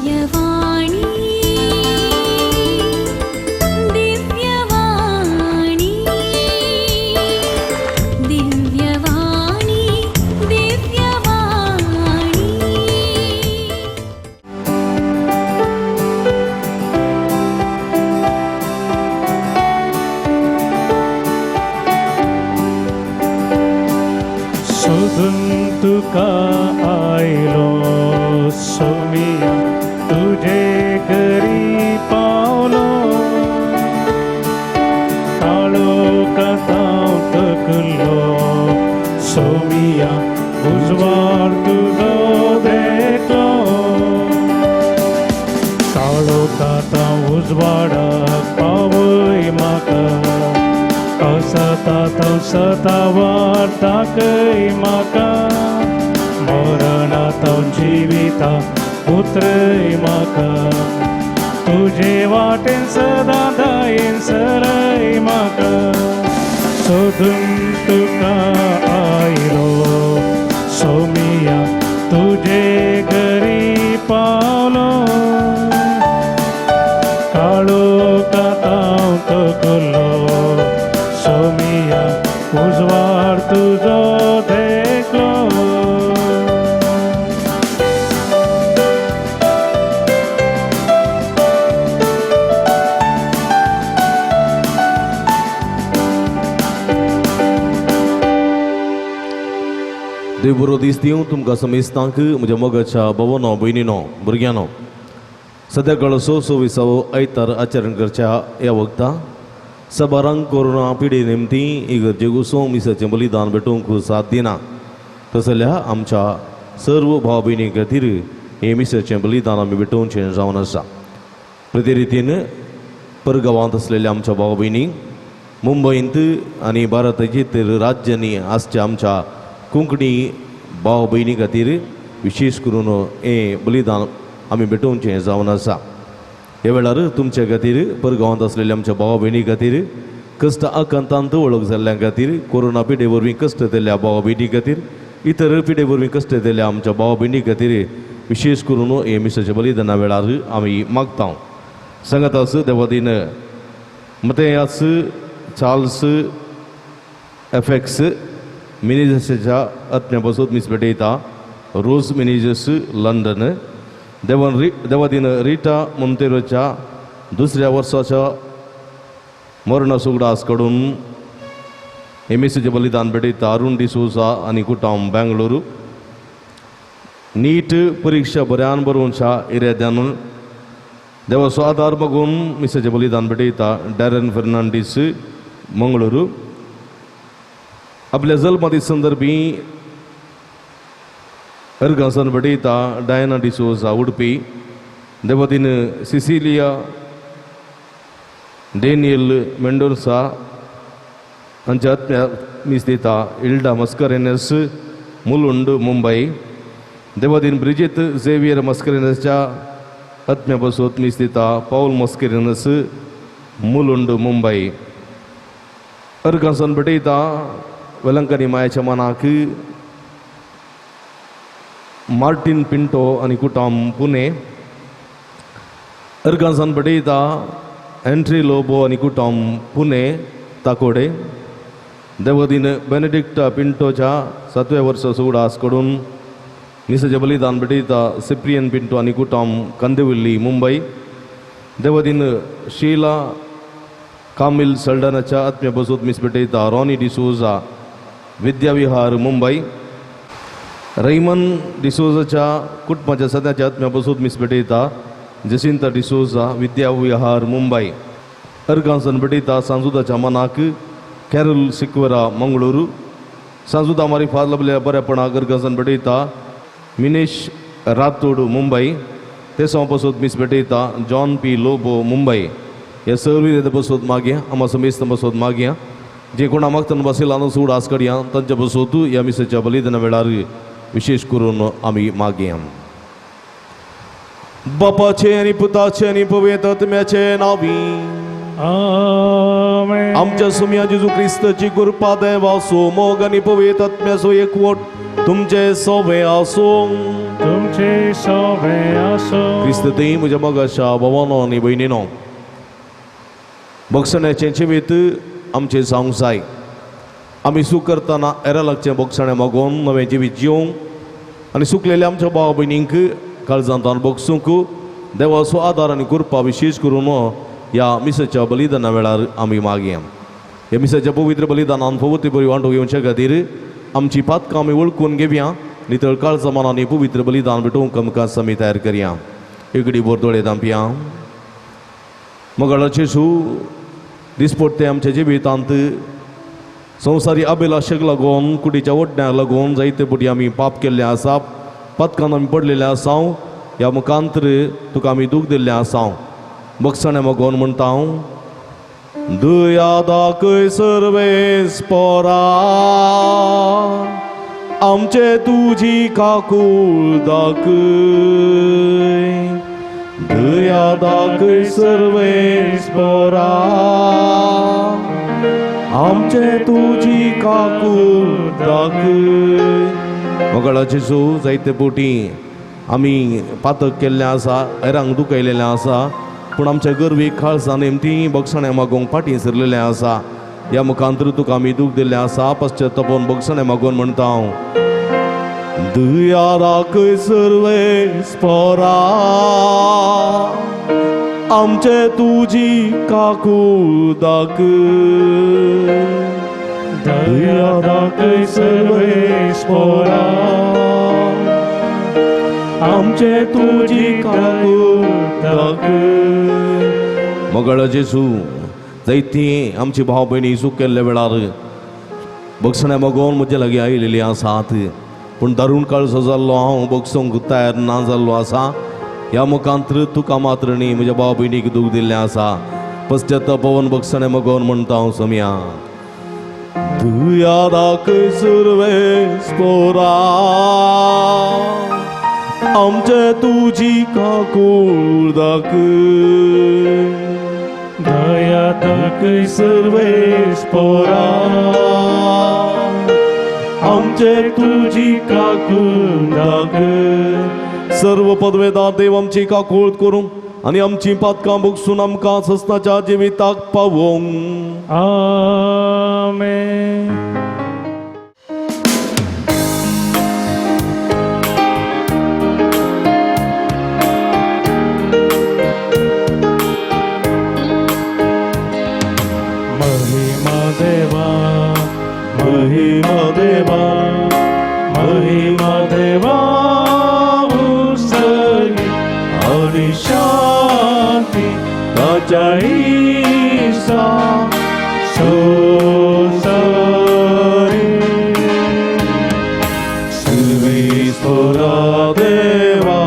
दिव्यवाणी दिव्यवाणी दिव्यवाणी दिव्यवाणी। सोदून तुका आयलो सोमिया, तुजे घरी पावलो। काळो कथाव तकलो सोमिया, उजवाड तुजो देखलो। काळो काता उजवाडाक पावय म्हाका, असता सतावार दाखय म्हाका। मरणांत जिविता उतरय म्हाका, तुजे वाटेन सदां दायेन सरय म्हाका। सोदून तुका आयलो सोमिया, तुजे घरी पावलो। काळो काताव तकलो सोमिया, उजवाड तुजो देखलो। देव बरो दीस दिवं तुमकां समेस्तांक, म्हज्या मोगाच्या भवनो, भयणीनो, भुरग्यांनो। सद्या कळसो सव्वीसावो आयतार आचरण करच्या ह्या वखदां सबारांक कोरोना पिडे निमती इगर्जे घुसो मिसाचें बलिदान भेटोवंक साथ दिना, तसल्या आमच्या सर्व भाव भयणी खातीर हें मिसाचें बलिदान आमी भेटोवचें जावन आसा। प्रती रितीन परगांवांत आसलेल्या आमच्या भाव भयणी, मुंबयंत आनी भारताचे तर राज्यांनी आसच्या आमच्या कोंकणी भाव भयणी खातीर विशेश करून हें बलिदान आमी भेटोवचें जावन आसा। ह्या वेळार तुमच्या खातीर, परगांवांत आसलेल्या आमच्या भाव भयणी खातीर, कश्ट आकांतांत वळख जाल्ल्या खातीर, कोरोना पिडे वरवीं कश्ट दिल्ल्या भाव भयणी खातीर, इतर पिडे वरवीं कश्ट दिल्ल्या आमच्या भाव भयणी खातीर विशेश करून हे मिसाच्या बलिदाना वेळार आमी मागता। सांगात देवादीन मतेयास चार्ल्स एफएक्स मिनेजसाच्या आत्म्या पासून मीस भेटयता, रोज मिनेजस, लंडन। देवान रि देवादीन रिटा मोंतेरोच्या दुसऱ्या वर्साच्या मरणा सुगडास कडून एम एसीचें बलिदान भेटयता, अरुण डिसोजा आनी कुटाम, बेंगळुरू। नीट परिक्षा बऱ्यान बरोवच्या इराद्यान देवाचो आदार मागून मिसाचें बलिदान भेटयता, डॅरन फेर्नांडीस, मंगळुरू। आपल्या जल्मादी संदर्भी अर्गासन भेटयता, डायना डिसोजा, उडपी। देवतीन सिसिलिया डेनियल मेंडोन्सा हांच्या आत्म्या मीस दिता, इल्डा मस्करेनस, मुलुंड, मुंबई। देवतीन ब्रिजित झेवियर मस्करेनसच्या आत्म्या बसोत मीस दिता, पाऊल मस्करेनस, मुलुंड, मुंबई। अर्गासन भेटयता वेलंकनी मायाच्या मनाक, मार्टीन पिंटो आनी कुटाम, पुणे। अर्गासन भेटयता एंट्री लोबो आनी कुटाम, पुणे, ताकोडे। देवदीन बेनेडिक्टा पिंटोच्या सातव्या वर्सा सुगडास कडून मिसाचें बलिदान भेटयता, सिप्रियन पिंटो आनी कुटाम, कांदिवली, मुंबई। देवदीन शीला कामिल सल्डानाच्या आत्म्या बसूत मीस भेटयता, रॉनी डिसोजा, विद्याविहार, मुंबई। रैमन डिसोजाच्या कुटुंबाच्या सद्याच्या आत्म्या बसूत मीस भेटयता, जसिंता डिसोजा, विद्याविहार, मुंबई। अर्गांसन भेटयता सांजुदाच्या मनाक, कॅरल सिक्वेरा, मंगळुरू। सांजुदा मारिफात लाभल्या बऱ्यापणाक अर्गांसन भेटयता, मिनेश रातोड, मुंबई। ते बसूत मीस भेटयता, जॉन पी लोबो, मुंबई। हे सर्व बसोत मागया, आमा समेस्त बसोत मागया, जे कोणा मागतना बसयला सूड आसकडया तांच्या बसोत ह्या मिसाच्या बलिदाना वेळार विशेष करून आमी मागया। बापाचे आनी पुताचे आनी पवित्र आत्म्याचे नांवी आमेन। आमच्या सुम्या जेजू क्रिस्ताची कृपा, देवाचो मोग आनी पवित्र आत्म्याचो एकवट तुमचे सवे आसूं। तुमचे सवे आसूं। क्रिस्ताच्या क्रिस्ती म्हज्या मोगाच्या भोवानो आनी भयणीनो, भक्षण्याचें जिवीत आमचें जावंक जाय. आमी चूक करतना हेरा लागचें भोगसणें मागोवन नवें जिवीत जिवंक आनी सुकलेल्या आमच्या भाव भयणींक काळजांत भोगसूंक देवाचो आदार आनी कृपा विशेश करून ह्या मिसाच्या बलिदाना वेळार आमी मागया. ह्या मिसाच्या पवित्र बलिदानान फवती बरी वांटो घेवचे खातीर आमची पातकां आमी वळखून घेवया, नितळ काळजा मनांनी पवित्र बलिदान भेटोवंक आमकां आमी तयार करया. एकडे बोर दोळे धांपया. मगळाचे सू दिसपडटे आमच्या जिवितांत संवसारी अभिलाशेक लागून कुडीच्या ओडण्याक लागून जायते पटी आमी पाप केल्ले आसा, पातकान आमी पडलेले आसा. ह्या मुखांतर तुका आमी दूख दिल्लें आसा. बक्षणें मागोवन म्हणटा हांव, दया दाखय सर्वेस पोरा, आमचे तुजी काकूळ दाखय. दया दाखय सर्वेस पोरा, आमचे तुजी काकूळ दाखय. मोगाळाचे सू जायते पोटी आमी पातक केल्लें आसा, हेरांक दुखयलेलें आसा, पूण आमच्या गर्वीक खाळसान ती बक्षणें मागोवंक फाटीं सरलेलें आसा. ह्या मुखांतर तुका आमी दूख दिल्लें आसा. पश्चातापोवन बक्षणें मागोवन म्हणटा हांव, दया दाखय सर्वेस पोरा, आमचे तुजी काकूळ दाखय. दया दाखय सर्वेस पोरा, आमचे तुजी काकूळ दाखय. मोगाळ जेजू, जायती आमची भाव भयणी चूक केल्ल्या वेळार बक्षण्या मागोवन म्हजे लागीं आयलेली आसात, पूण दारूण काळसो जाल्लो हांव बक्षूंक तयार ना जाल्लो आसा. ह्या मुखांतर तुका मात्र न्ही म्हज्या भाव भयणीक दूख दिल्लें आसा. पश्चातापवन बक्षणें मागोवन म्हणटा हांव, सोमया दया दाखय सर्वेस पोरा, आमचे तुजी काकूळ दाखय. दया दाखय सर्वेस पोरा, आमचे तुजी काकूळ दाखय. सर्व पदवेदार देव आमची काकूळ करूं आनी आमची पातकां भोगसून आमकां सस्नाच्या जिविताक पावोवंक. आमेन. महिमा देवा, महिमा देवा, महिमा देवा उत्सर्गी आणि शांती ताच्या इसा सोसरी. सर्वेस्परा देवा,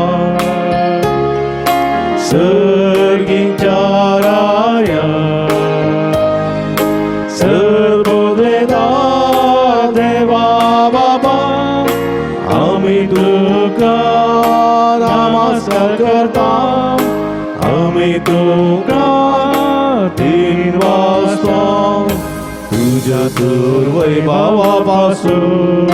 सर्गीच्या राया, सर्ववेदा देवा बाबा, आमी तुका नमस्कार करता, आमी तुका तीन वाजता तुझ्या दुर्वैभावापासून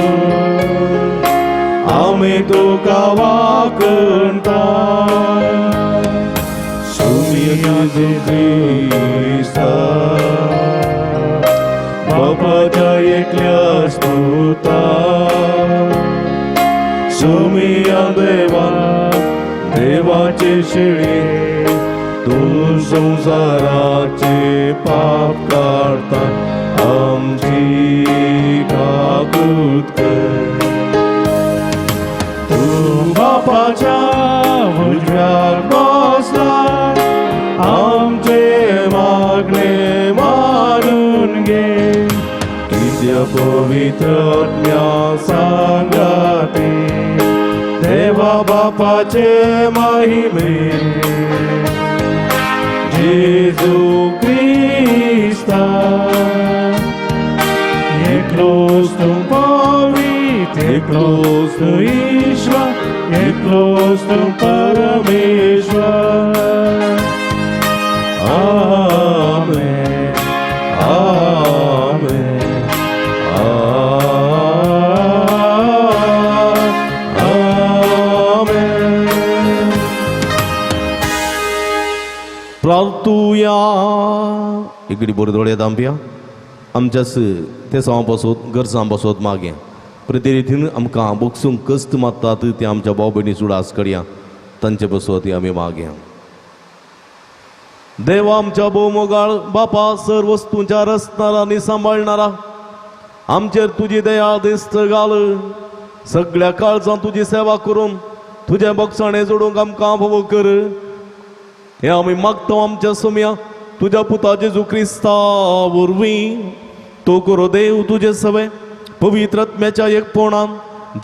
आमी तुका वाकणता. सुमिया क्रिस्ता बापाच्या एकल्या स्तुता, सुमिया देवा देवाचे शिळे, तू संसाराचे पाप काडता, आमची काकूत कर. तू बापाच्या उजव्याक बसला, आमचे मागणे मानून घे. तुज्या पवित्र आत्म्या सांगाती देवा बापाचे महिमे, जेजू क्रिस्ता एकलोच तूं पवित्र, एकलोच तूं ईश्वर, एकलोच तूं परमेश्वर. आमेन, आमेन, आमेन. प्रार्थुया. इकडे बरो दोळे दांपया आमच्याच तेसांव पासत गरजां पासत मागया. प्रति रितीन आमकां बोगसूंक कश्ट मारतात ते आमच्या भाव भयणी सुडास करया, तांचे पासत आमी मागया. देवा आमच्या भोवमोगाळ बापा, सर वस्तूंच्या रचणारा आनी सांबाळणारा, आमचेर तुजी दया दिस्त घाल. सगळ्या काळजान तुजी सेवा करून तुजें बक्षाणें जोडूंक आमकां भोव कर. हें आमी मागता आमच्या सोम्या तुज्या पुता जेजू क्रिस्ता वरवीं. तो करो देव तुजे सवे पवित्र आत्म्याच्या एकपणान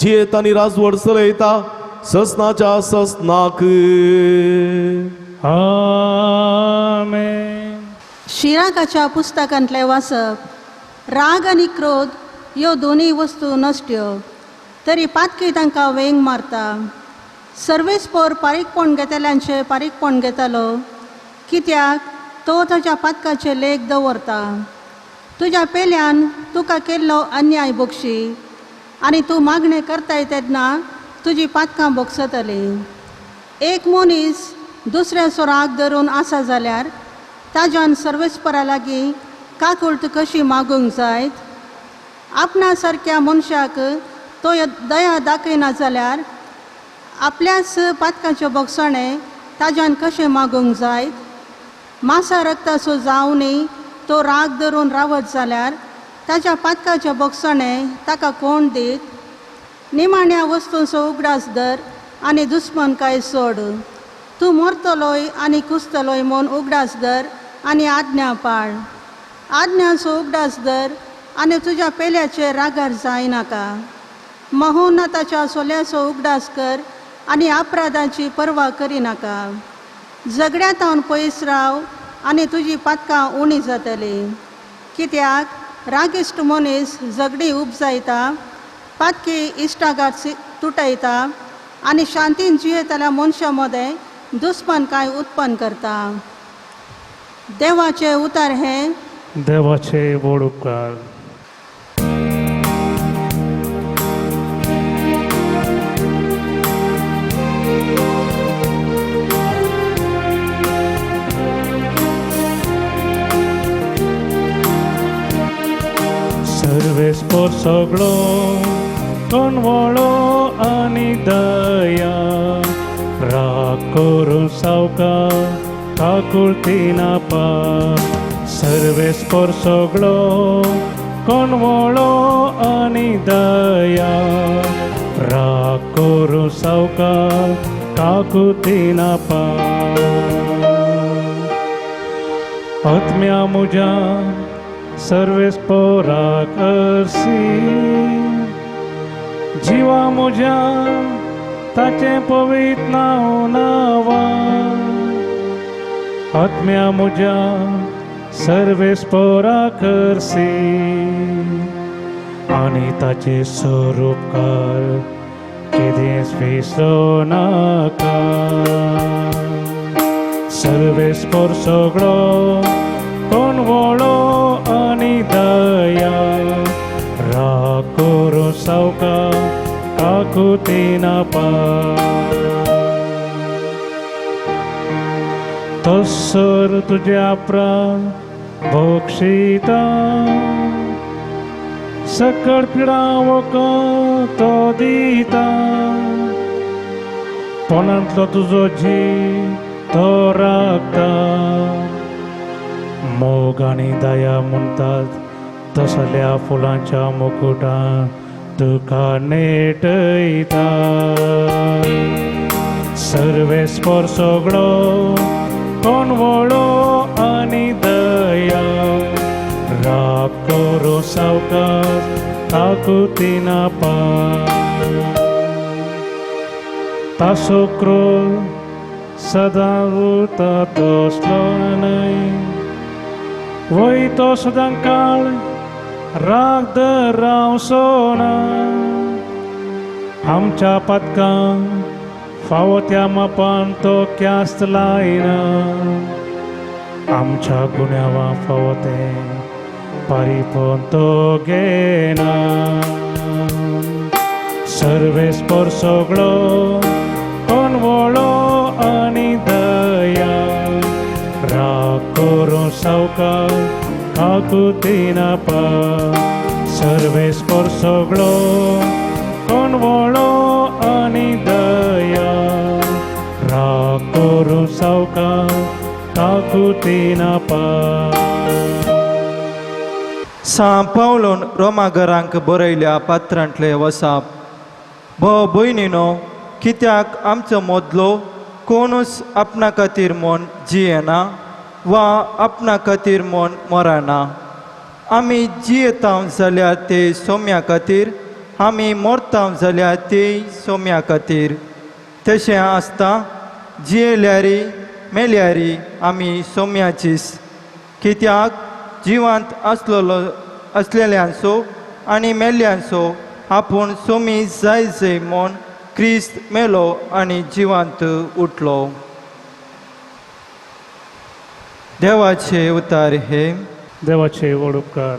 जियेत आनी राजवट चलयता ससनाच्या ससनाक. आमेन. शिराकाच्या पुस्तकांतलें वाचप. राग आनी क्रोध ह्यो दोनूय वस्तू नश्ट्यो, तरी पातकी तांकां वेंग मारता. सर्वेस्पोर पारीकपण घेतल्यांचें पारीकपण घेतालो, कित्याक तो ताच्या पातकाचे लेख दवरता. तुज्या पेल्यान तुका केल्लो अन्याय भोगशी आनी तूं मागणें करताय तेन्ना तुजी पातकां भोगसतलीं. एक मनीस दुसऱ्याचो राग धरून आसा जाल्यार ताज्यान सर्वेस्परा लागीं काकुळट कशी मागूंक जायत? आपणा सारक्या मनशाक तो दया दाखयना जाल्यार आपल्याच पातकाच्यो भोगसणें ताज्यान कशें मागूंक जायत? मासा रक्ताचो जावनूय तो राग धरून रावत जाल्यार ताज्या पातकाचें भोगसणें ताका कोण दीत? निमाण्या वस्तूंचो उगडास धर आनी दुस्मनकाय सोड. तूं मरतलोय आनी कुसतलोय म्हूण उगडास धर आनी आज्ञा पाळ. आज्ञाचो उगडास धर आनी तुज्या पेल्याचेर रागार जायनाका. महोन्नताच्या सोल्याचो उगडास कर आनी अपराधाची पर्वा करिनाका. झगड्यांत पयस राव आनी तुजी पातकां उणी जातली. कित्याक रागिश्ट मनीस झगडी उपजायता, पातकी इश्टागात तुटयता आनी शांतीन जियेतल्या मनशां मदें दुस्मनकाय उत्पन्न करता. देवाचें उतर हें. देवाचे व्हड उपकार. सर्वेस्पोर सगळो कोणवळो आनी दया, राग करून सावकार काकुळती नापा. सर्वेस्पोर सगळो कोणवळो आनी दया, राग करून सावकार काकुळती नापा. आत्म्या म्हज्या सर्वेस्पोराक करसी, जिवा म्हज्या ताचें पवित्र नांव नांवा. आत्म्या म्हज्या सर्वेस्पोरा करसी आनी ताचें स्वरूपकार केदेंच विसरूं नाका. सर्वेस्पोर सगळो कोणवळो आनी दया, राग करून सावकार काकुळटी नापा. तसर तुज्या प्राण भोगशिता, सकळ पिडावक तो दिता. पोनांतलो तुजो जीव तो राखता. मोग आनी दया म्हणटात तसल्या फुलांच्या मुकुटान तुका नेटयता. सर्वेस्पोर सगळो कोणवळो आनी दया, राग करूं सावकार काकुळटी नापा. तासो क्रोध सदां उरता तसलो न्हय, वय तो सदां काळ राग धरावचो ना. आमच्या पातकांक फावो त्या मापान तो क्यास्त लायना. आमच्या गुन्यांवांक फावो तें पारीपण तो घेना. सर्वेस्पोर सगळो कोणवळो आनी दया, सावकार काकुतीनापा सर्वेस्पोर सगळो कोणवळो आनी दया राग करूं सावकार काकुतीनापा. सां पावलोन रोमाघरांक बरयल्या पात्रांतले वसाप. भो भयणीनो, कित्याक आमचो मोदलो कोणूच आपणा खातीर म्हूण जियेना वा आपणा खातीर म्हूण मरना. आमी जियेता जाल्यार ते सोम्या खातीर, आमी मरता जाल्यार ते सोम्या खातीर. तशें आसता जियेल्यारी मेल्यारी आमी सोम्याचीच. कित्याक जिवांत आसलेलो आसलेल्यांचो आनी मेल्ल्यांचो आपूण सोमी जाय जाय म्हूण क्रिस्त मेलो आनी जिवांत उठलो. देवाचे उतार हे. देवाचे व्हड उपकार.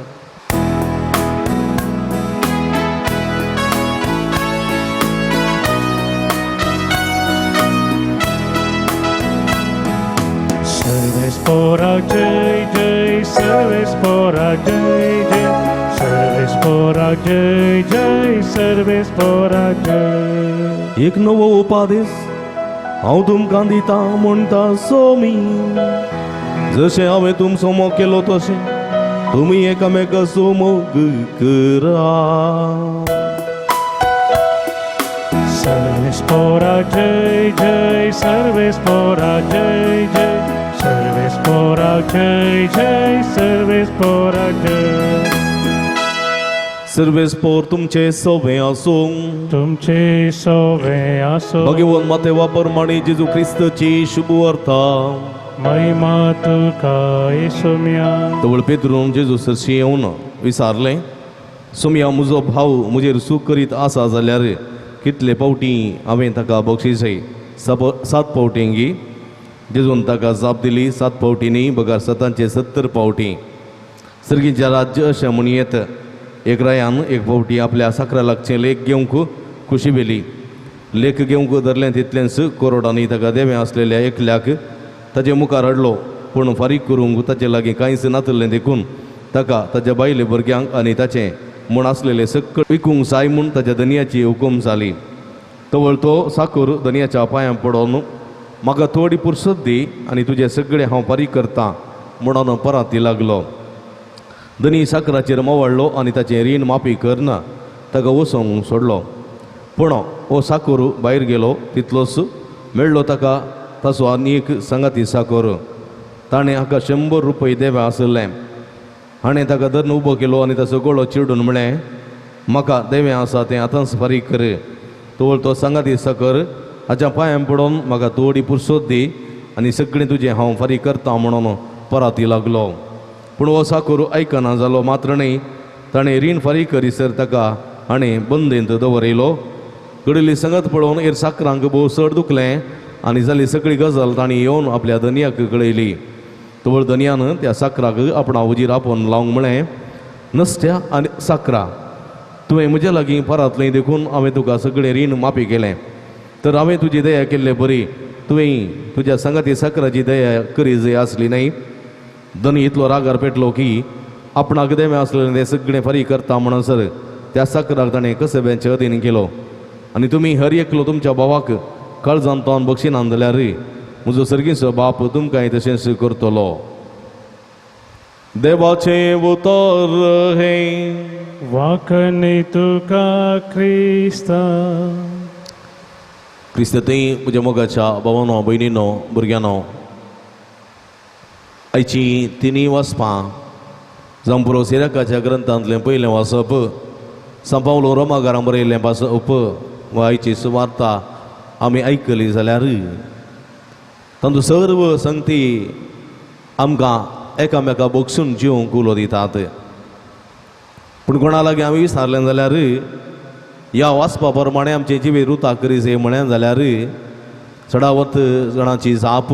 सर्वेस्पोरा जय जय, सर्वेस्पोरा जय जय, सर्वेस्पोरा जय जय, सर्वेस्पोरा जय. एक नवो उपादेश हांव तुमकां दिता म्हणटा सोमी, जशें हांवें तुमचो मोग केलो तशें तुमी एकामेकाचो मोग करा. सर्वेस्पोरा जय जय, सर्वेस्पोरा जय जय, सर्वेस्पोरा जय जय, सर्वेस्पोरा जय. सर्वेस्पोर तुमचे सोबें आसूं. तुमचे सोवे आसो. भगवान माते वापरमाणे जेजू क्रिस्तची शुभ वार्ता. महिमा तुका येसुम्या. तवळ पेत्रून जेजू सरशी येवन विचारलें, सोमया म्हजो भाव म्हजेर सूख करीत आसा जाल्यार कितले फावटी हांवें ताका बक्षीसय? सात फावटींगी? जेजून ताका जाप दिली, 7 फावटी न्ही, बगर सतांचे 70 फावटी. सर्गीच्या राज्य अशें म्हूण येत, एक रायान एक फावटी आपल्या साकरा लागचें लेख घेवंक खुशी वेली. लेख घेवंक धरलें तितलेंच कोरोडांनी ताका देवें आसलेल्या एकल्याक ताजे मुखार हाडलो, पूण फारीक करूंक ताचे लागीं कांयच नातलें देखून ताका ताच्या बायले भुरग्यांक आनी ताचें म्हूण आसलेलें सक्कड विकूंक जाय म्हूण ताच्या धनयाची हुकूम जाली. तवळ तो साकूर धनयाच्या पांयां पडोन, म्हाका थोडी पुरसत दी आनी तुजें सगळें हांव फारीक करतां म्हणून पराती लागलो. धनी साकराचेर मोवाडलो आनी ताचें रीण माफी करना ताका वचोंक सोडलो. पूण हो साकूर भायर गेलो तितलोच मेळ्ळो ताका ताचो आनी एक सांगाती साकूर. ताणें हाका 100 रुपये देवे आशिल्लें. हाणें ताका धरून उबो केलो आनी ताचो गळो चिडून म्हळें, म्हाका देवें आसा तें आतांच फारीक कर. तवळ तो सांगाती साकर हाच्या पांयां पडोन, म्हाका थोडी पुरसोत दी आनी सगळें तुजें हांव फारीक करता म्हणून पराती लागलो. पूण हो साकूर आयकना जालो मात्र न्हय, ताणें रीण फारीक करीसर ताका हाणें बंदेंत दवरयलो. घडिल्ली संगत पळोवन हेर साकरांक भोव चड दुखलें आनी जाली सगळी गजाल तांणी येवन आपल्या धनयाक कळयली. तवळ धनयान त्या साकराक आपणा हुजीर आपोवन लावंक म्हळें, नसत्या आनी साकरा, तुवें म्हज्या लागीं परातलें देखून हांवें तुका सगळें रीण माफी केलें. तर हांवें तुजी दया केल्ले बरी तुवें तुज्या सांगाती साकराची दया करी जय आसली न्हय. धनी इतलो रागार पेटलो की आपणाक देवें आसलें तें सगळें फारीक करता म्हणसर त्या साकराक ताणें कसब्यांचे अधीन केलो. आनी तुमी हर एकलो तुमच्या भावाक काळजान तोंड बक्षिनान जाल्यार म्हजो सर्गीचो बाप तुमकांय तशेंच करतलो. देवाचें उतर हें. वाखणी तुका क्रिस्ता. क्रिस्त थंय म्हज्या मोगाच्या भावानो, भयणीनो, भुरग्यांनो, आयची तिनूय वाचपां जावं पुरो सिराकाच्या ग्रंथांतलें पयलें वाचप, सांपावलो रोमागारां बरयल्लें वाचप वा आयची सुवार्ता आमी आयकली जाल्यार तांचो सर्व संगती आमकां एकामेका बगसून जिवंक उलो दितात. पूण कोणा लागीं आमी विचारलें जाल्यार ह्या वाचपा प्रमाणें आमचें जिवीत रुता करी जाय म्हळें जाल्यार चडावत जाणांची जाप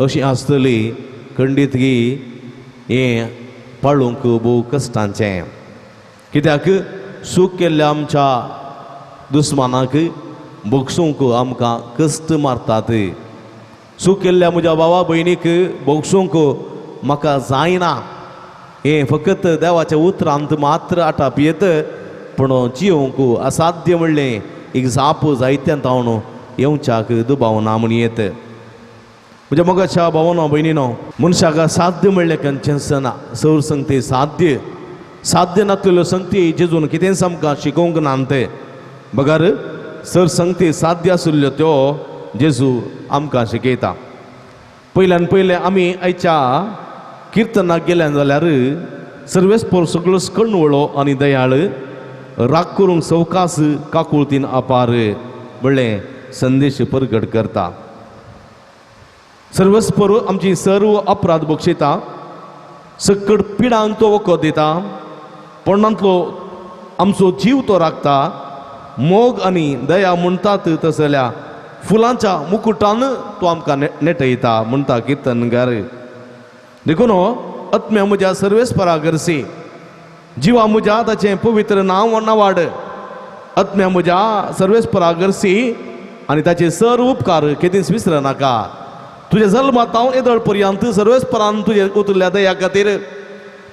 अशी आसतली, खंडीत की हें पाळूंक भोव कश्टांचें. कित्याक सूख केल्ल्या आमच्या दुस्मानाक बगसूंक आमकां कश्ट मारतात. सूख केल्ल्या म्हज्या भावा भयणीक बगसूंक म्हाका जायना. हें फकत देवाच्या उतरांत मात्र आटाप येत, पूण जियोवंक असाध्य म्हणलें एक जाप जायत्यान तावन येवच्याक दुबाव ना म्हण येत. म्हज्या मोगाच्या भावनो भयणीनो, मनशाक साध्य म्हणलें खंयचेंच ना. सौर संगती साध्य साध्य नासलेल्यो संगती जेजून कितेंच आमकां शिकोवंक ना ते बगर सर संगती साध्य आशिल्ल्यो त्यो जेजू आमकां शिकयता. पयल्यान पयलें आमी आयच्या किर्तनाक गेल्यान जाल्यार सर्वेस्पोर सगळो कणवळो आनी दयाळ, राग करूंक सवकास काकुळतीन अपार म्हणलें संदेश परगट करता. सर्वस्पर आमची सर्व अपराध बक्षयता, सकट पिडांक तो वखद दिता, पोंडांतलो आमचो जीव तो राखता. मोग आनी दया म्हणटात तसल्या फुलांच्या मुकुटान तो आमकां नेटयता म्हणटा किर्तनकार. देखून आत्म्या म्हज्या सर्वेस्परा गरसी, जिवा म्हज्या ताचें पवित्र नांव नावाड. आत्म्या म्हज्या सर्वेस्परा गरसी आनी ताचे सर्व उपकार केदींच विसर नाका. तुज्या जल्मांत हांव येदळ पर्यंत सर्वेस्परान तुजे उतरल्या दया खातीर,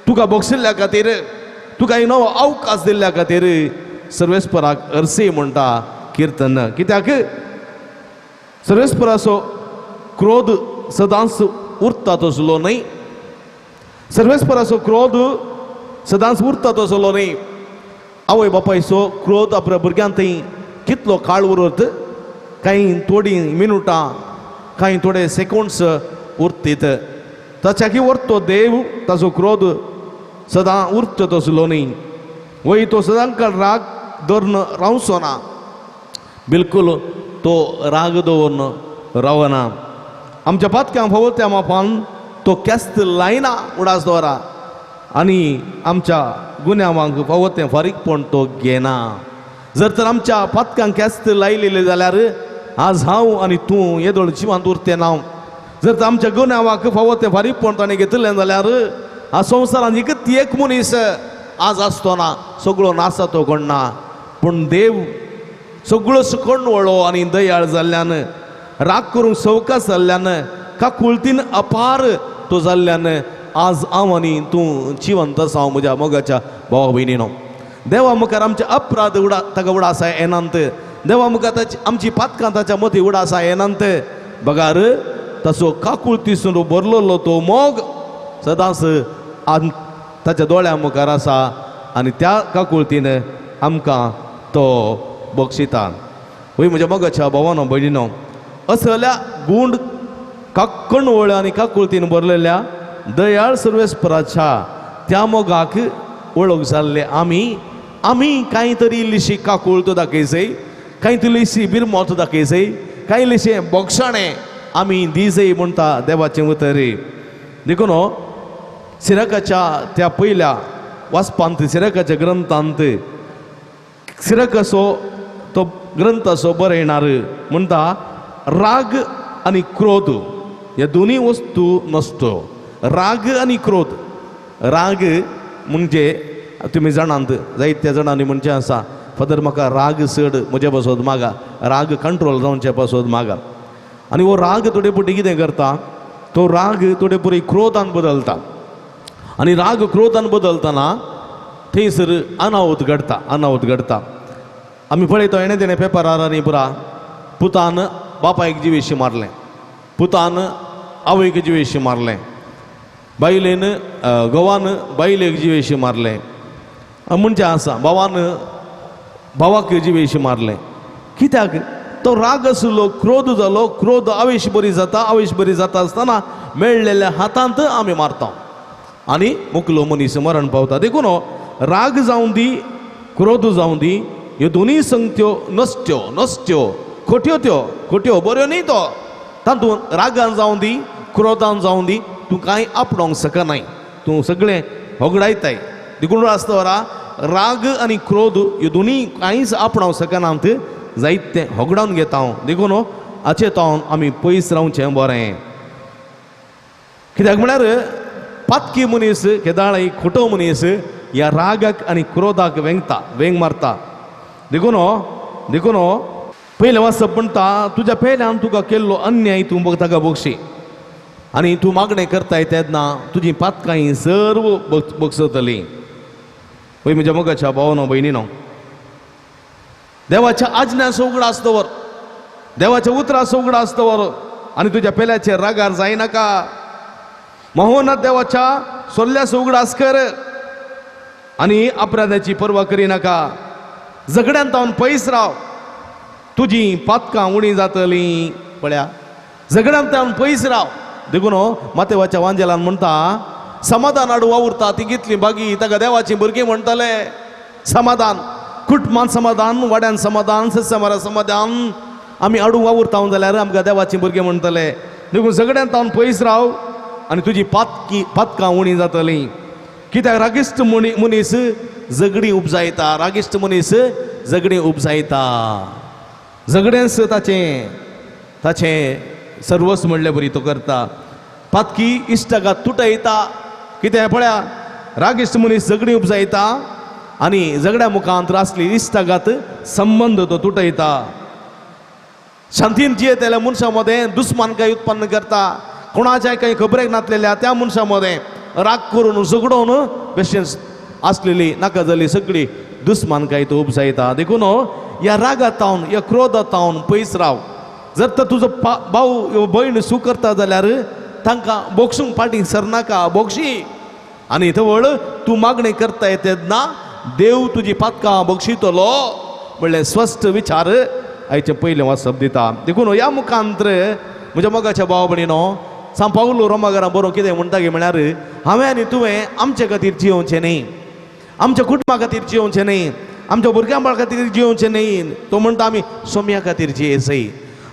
तुका बक्षिल्ल्या खातीर, तुका एक नवो अवकाश दिल्ल्या खातीर सर्वेस्पराक अर्से म्हणटा किर्तन. कित्याक सर्वेस्पराचो क्रोध सदांच उरता तसलो न्हय, सर्वेस्पराचो क्रोध सदांच उरता तसलो न्हय. आवय बापायचो क्रोध आपल्या भुरग्यां थंय कितलो काळ उरत, कांय थोडीं मिनुटां, कांय थोडे सेकंड्स उरतीत. ताच्याकी उरतो देव ताचो क्रोध सदां उरतो तसलो न्हय. वय तो सदां काळ राग धरून रावचो ना, बिलकुल तो राग दवरून रावना. आमच्या पातक्यांक फावो त्या मापान तो केस्त लायना उडास दवरा आनी आमच्या गुन्यांवांक फावो तें फारीकपण तो घेना. जर तर आमच्या पातकांक केस्त लायलेले जाल्यार आज हांव आनी तूं येदोळ जिवांत उरतें ना. जर तर आमच्या गुन्यांवाक फावो तें फारीकपण ताणें घेतिल्लें जाल्यार आज संवसारांत एकत एक मनीस आज आसतो ना, सगळो नासा तो कोण ना. पूण देव सगळो कणवळो आनी दयाळ जाल्ल्यान, राग करूंक सवकास जाल्ल्यान, काकुळतीन अपार तो जाल्ल्यान आज हांव आनी तूं जिवंत आसा. हांव म्हज्या मोगाच्या भावा भयणीनो, देवा मुखार आमचे अपराध उडा ताका उडासा येनात, देवा मुखार ताची आमची पातकां ताच्या मती उडासा येनात. बगार ताचो काकुळतीसून भरलेलो तो मोग सदांच ताच्या दोळ्या मुखार आसा आनी त्या काकुळतीन आमकां तो बक्षिता. वय म्हज्या मोगाच्या भावानो भयणीनो, असल्या गुंड कणवळ आनी काकुळतीन भरलेल्या दयाळ सर्वेस्पराच्या त्या मोगाक वळख जाल्ले आमी आमी कांय तरी इल्लीशी काकुळत दाखयजय, कांय तरी इल्लीशी बिरमोत दाखयजय, कांय इल्लीशें बोगसाणें आमी दिजय म्हणटा देवाचें उतर. देखून सिरकाच्या त्या पयल्या वाचपांत, सिरकाच्या ग्रंथांत सिरकाचो तो ग्रंथाचो बरयणार म्हणटा राग आनी क्रोध ह्या दोनूय वस्तू नसतो. राग आनी क्रोध, राग म्हणजे तुमी जाणात जायत्या जाणांनी म्हणचें आसा, फादर म्हाका राग चड म्हजे पासत मागा, राग कंट्रोल जावचे पासत मागा. आनी हो राग थोडे फावटी कितें करता, तो राग थोडे पुरी क्रोधान बदलता आनी राग क्रोधान बदलतना थंयसर अनावत घडटा, अनावत घडटा. आमी पळयता हेणें तेणें पेपरार आनी पुरा पुतान बापायक जिवेशी मारलें, पुतान आवयक जिवेशी मारलें, बायलेन घोवान बायलेक जिवेशी मारलें, म्हणजे आसा भावान भावाक जिवेशी मारलें. कित्याक तो राग आसलो, क्रोध जालो, क्रोध आवेश बरी जाता, आवेश बरी जाता आसतना मेळ्ळेल्या हातांत आमी मारता आनी मुकलो मनीस मरण पावता. देखून राग जावं दी क्रोध जावं दी ह्यो दोनूय संगत्यो नसत्यो, नसत्यो खोट्यो, त्यो खोट्यो बऱ्यो न्ही. तो तातूंत रागान जावं दी क्रोधान जावं दी तूं कांय आपणोंक शकनाय, तूं सगळें होगडायताय. देखून आसता राग आनी क्रोध ह्यो दोनूय कांयच आपणावंक शकनात, जायतें होगडावन घेता हांव. देखून हाचे तावन आमी पयस रावचें बरें. कित्याक म्हळ्यार पातकी मनीस केदाळाय खोटो मनीस ह्या रागाक आनी क्रोधाक वेंगता, वेंग मारता. देखून देखून पयलें वाचप म्हणटा तुज्या पेल्यान तुका केल्लो अन्याय तूं ताका बक्षी. आनी तूं मागणें करताय तेन्ना तुजी पातकां सर्व बगसतली. वय म्हज्या मोगाच्या भावनो भयणीनो, देवाच्या आज्ञाचो उगडास दवर, देवाच्या उतराचो उगडास दवर आनी तुज्या पेल्याचे रागार जायनाका. महोना देवाच्या सोल्ल्याचो उगडास कर आनी अपराधाची पर्वा करिनाका. झगड्यान तावन पयस राव, तुजी पातकां उणी जातली. पळया, झगड्यान तावन पयस राव. देखून मातेवाच्या वांजेलान म्हणटा, समाधान हाडू वावुरता ती कितली बागी, ताका देवाची भुरगीं म्हणटले. समाधान, कुटुंबान समाधान, वाड्यान समाधान, सत्समारा समाधान आमी हाडूंक वावुरता जाल्यार आमकां देवाची भुरगीं म्हणटले. देखून सगळ्यान तावन पयस राव आनी तुजी पातकां उणी जातली. कित्याक रागिश्ट मनीस झगडीं उपजायता, रागिश्ट मनीस झगडीं उपजायता. झगडेंच ताचें ताचें सर्वस्व म्हणले बरी तो करता. पातकी इश्टागात तुटयता. कितें पळया, रागिश्ट मनीस झगडीं उपजायता आनी झगड्या मुखांत आसली इश्टागात संबंद तो तुटयता. शांतीन जियेतल्या मनशां मदें दुस्मानकाय उत्पन्न करता. कोणाच्या कांय खबरेक नासलेल्या त्या मनशां मदें राग करून झगडोवन बेश्टें आसलेली नाका जाल्ली सगळी दुस्मानकाय तो उपजायता. देखून ह्या रागा तावन, ह्या क्रोधा तावन पयस राव. जर तर तुजो भाव भयण सूख करता जाल्यार तांकां बोगसूंक फाटीं सरनाका, बोगशी. आनी थवळ तूं मागणें करताय तेन्ना देव तुजी पातकां बक्षितलो म्हणलें स्पश्ट विचार आयचें पयलें वाचप दिता. देखून ह्या मुखांत्र म्हज्या मोगाच्या भाव भयणीनो, सांग पावलो रोमागरां बरोवन कितें म्हणटा की म्हळ्यार हांवें आनी तुवें आमचे खातीर जियोवचें न्ही, आमच्या कुटुंबा खातीर जियोवचें न्ही, आमच्या भुरग्यां बाळ खातीर जियोवचें न्ही. तो म्हणटा आमी सोम्या खातीर जिये जाय,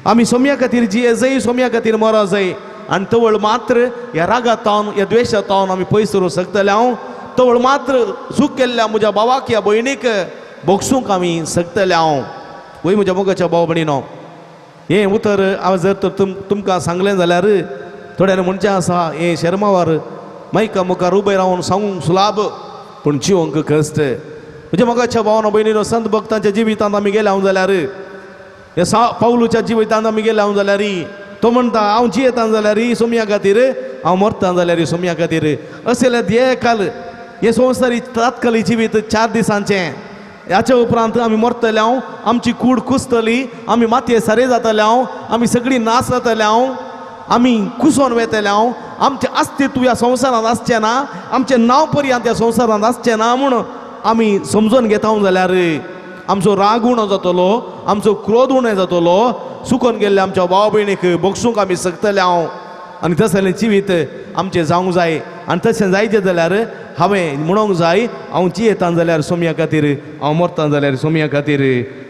आमी सोम्या खातीर जिये जाय, सोम्या खातीर मरो जाय. आनी तवळ मात्र ह्या रागातावन, ह्या द्वेशातावन आमी पयस व्हरूंक शकतले. हांव तवळ मात्र चूक केल्ल्या म्हज्या भावाक ह्या भयणीक बोगसूंक आमी शकतले. हांव वय म्हज्या मोगाच्या भाव भयणीनो, हें उतर हांव जर तर तुमकां सांगलें जाल्यार थोड्यांनी म्हणचें आसा हें शर्मावार मायका मुखार उबें रावन सांगूंक सुलाभ, पूण जिवंक कश्ट. म्हज्या मोगाच्या भावानो भयणीनो, संत भक्तांच्या जिवितांत आमी गेले हांव जाल्यार, ह्या सा पावलूच्या जिवितांत आमी गेले हांव जाल्यार, तो म्हणटा हांव जियेता जाल्यार सोम्या खातीर, हांव मरता जाल्यार सोम्या खातीर. असले ध्येय काल हें संवसारी तात्काली जिवीत 4 दिसांचें. हाच्या उपरांत आमी मरतले हांव, आमची कूड कुसतली, आमी मातये सारे जातले हांव, आमी सगळीं नाश जातले हांव, आमी कुसोन वेतले हांव. आमचें अस्तित्व ह्या संवसारांत आसचें ना, आमचें नांव पर्यंत ह्या संवसारांत आसचें ना म्हूण आमी समजून घेता जाल्यार आमचो राग उणो जातलो, आमचो क्रोध उणो जातलो. चुकोन गेल्ले आमच्या भाव भयणीक बोगसूंक आमी शकतले हांव. आनी तसलें जिवीत आमचें जावंक जाय. आनी तशें जायचें जाल्यार हांवें म्हणूंक जाय, हांव जियेता जाल्यार सोम्या खातीर, हांव मरता जाल्यार सोम्या खातीर,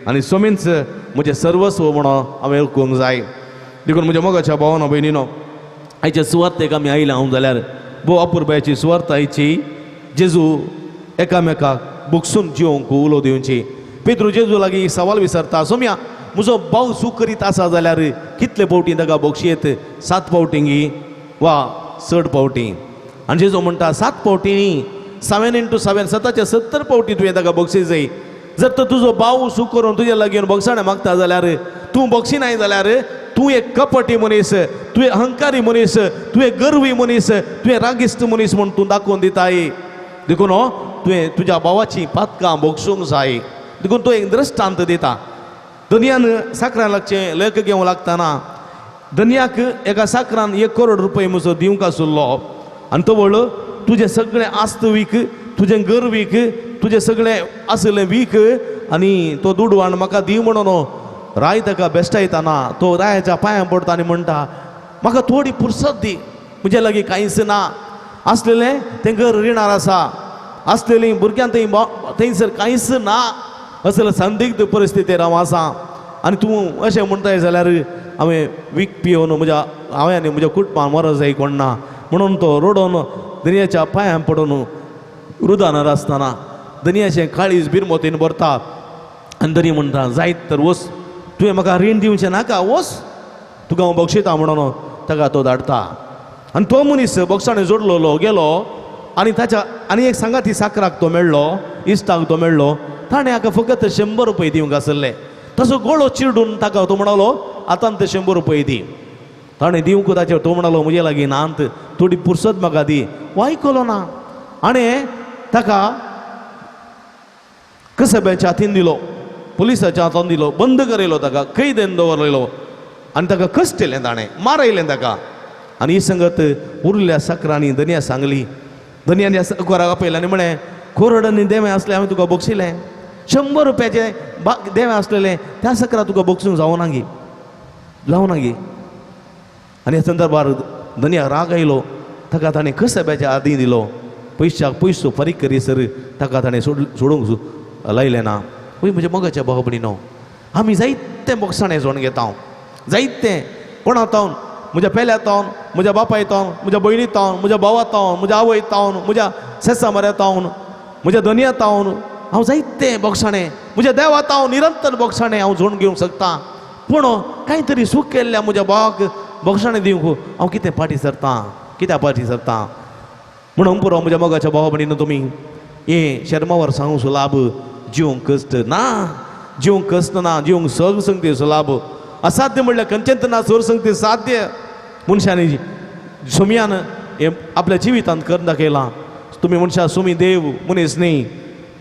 आनी सोमींच म्हजें सर्वस्व म्हणून हांवें वळखूंक जाय. देखून म्हज्या मोगाच्या भावानो भयणीनो, आयच्या सुवार्तेक आमी आयल्या हांव जाल्यार भोव अपुरबायेची सुवार्थ आयची. जेजू एकामेकाक बोगसून जिवंक उलो दिवची. पेद्रू जेजू लागीं सवाल विचारता, सोम्या म्हजो भाव चूक करीत आसा जाल्यार कितले फावटी ताका बोगशेत? 7 फावटी वा चड फावटी? आनी जेजू म्हणटा 7 फावटी न्ही, 7 × 7, 7 70 फावटी तुवें ताका बोगशी जाय. जर तर तुजो भाव चूक करून तुजे लागीं बोगसाणें मागता जाल्यार तूं बोगशी नाय जाल्यार तूं एक कपटी मनीस, तूं एक अहंकारी मनीस, तूं एक गर्वी मनीस, तूं एक रागिश्ट मनीस म्हूण तूं दाखोवन दिताय. देखून तुवें तुज्या भावाची पातकां बोगसूंक जाय. देखून तो एक दृश्टांत दिता. दनयान साकरान लागचें लेख घेवंक लागतना दनयाक एका साकरान 1 करोड रुपये म्हजो दिवंक आशिल्लो. आनी तो व्हड तुजें सगळें आस्त वीक, तुजें घर वीक, तुजें सगळें आशिल्लें वीक, आनी तो दुडू हाड म्हाका दी म्हणून राय ताका बेश्टायतना तो रायाच्या पांयां पडटा आनी म्हणटा, म्हाका थोडी पुरसत दी, म्हजे लागीं कांयच ना. आसलेलें तें घर रिणार आसा, आसलेलीं भुरग्यां थंय थंयसर कांयच ना, असले संदिग्ध परिस्थितीर हांव आसा. आनी तूं अशें म्हणटाय जाल्यार हांवें वीक पिवन म्हज्या हांवें आनी म्हज्या कुटुंबान मरो जाय कोण ना म्हणून तो रडोन दर्याच्या पांयां पडून रुदानार आसतना दर्याचें काळीज बिरमोतीन भरता. आनी दर्या म्हणटा, जायत तर वच, तुवें म्हाका रीण दिवचें नाका, वच, तुका हांव बक्षिता म्हणून ताका तो धाडटा. आनी तो मनीस बक्षाणे जोडलेलो गेलो आनी ताच्या आनी एक सांगाती साकराक तो मेळ्ळो, इश्टाक तो मेळ्ळो. ताणें हाका फकत 100 रुपये दिवंक आसले. तसो गळो चिरडून ताका तो म्हणालो, आतां ते 100 रुपये दी. ताणें दिवंक ताचेर तो म्हणालो म्हजे लागीं नांत, थोडी पुरसत म्हाका दी. वायकलो ना आनी ताका कसब्याच्या हातीन दिलो, पुलिसाच्या हातान दिलो, बंद करयलो, ताका कैदेन दवरलेलो आनी ताका कश्टिलें ताणें, मारयलें ताका. आनी ही संगत उरल्या सकरांनी धनया सांगली. धनयान सकराक आपयलें आनी म्हळें कोरडांनी देवें आसलें हांवें तुका बक्षिलें, 100 रुपयाचें देवें आसलेलें त्या सकरा तुका बक्षूंक जावना गी, जावना गी. आनी ह्या संदर्भार धनया राग आयलो, ताका ताणें कसब्याच्या आदी दिलो, पयशाक पयसो फारीक करीसर ताका ताणें सोडूंक लायलें ना. वय म्हज्या मोगाच्या भाव भयणीनो, आमी जायतें बोगसाणें जोडून घेता, जायतें कोणा तावन, म्हज्या पेल्या तावन, म्हज्या बापाय तावन, म्हज्या भयणी तावन, म्हज्या भावा तावन, म्हज्या आवय तावन, म्हज्या सेसा मऱ्या तावन, म्हज्या धनया तावन हांव जायतें बोगसाणें, म्हज्या देवा तावन निरंतर बोगसाणें हांव जोडून घेवंक शकता. पूण कांय तरी सूख केल्ल्या म्हज्या भावाक बोगसाणें दिवंक हांव कितें फाटीं सरतां, कित्याक फाटीं सरतां म्हणून पुरो म्हज्या मोगाच्या भावा भयणीनो, तुमी हें शर्मावर सांगूंक लाभ जिवंक कश्ट ना, जिवंक कश्ट ना, जिवंक सग संगती लाभ असाध्य म्हणल्यार खंयचेंच ना, सोर संगती साध्य मनशांनी सुमयान हें आपल्या जिवितांत करून दाखयलां. तुमी मनशां सुमी देव मनीस न्ही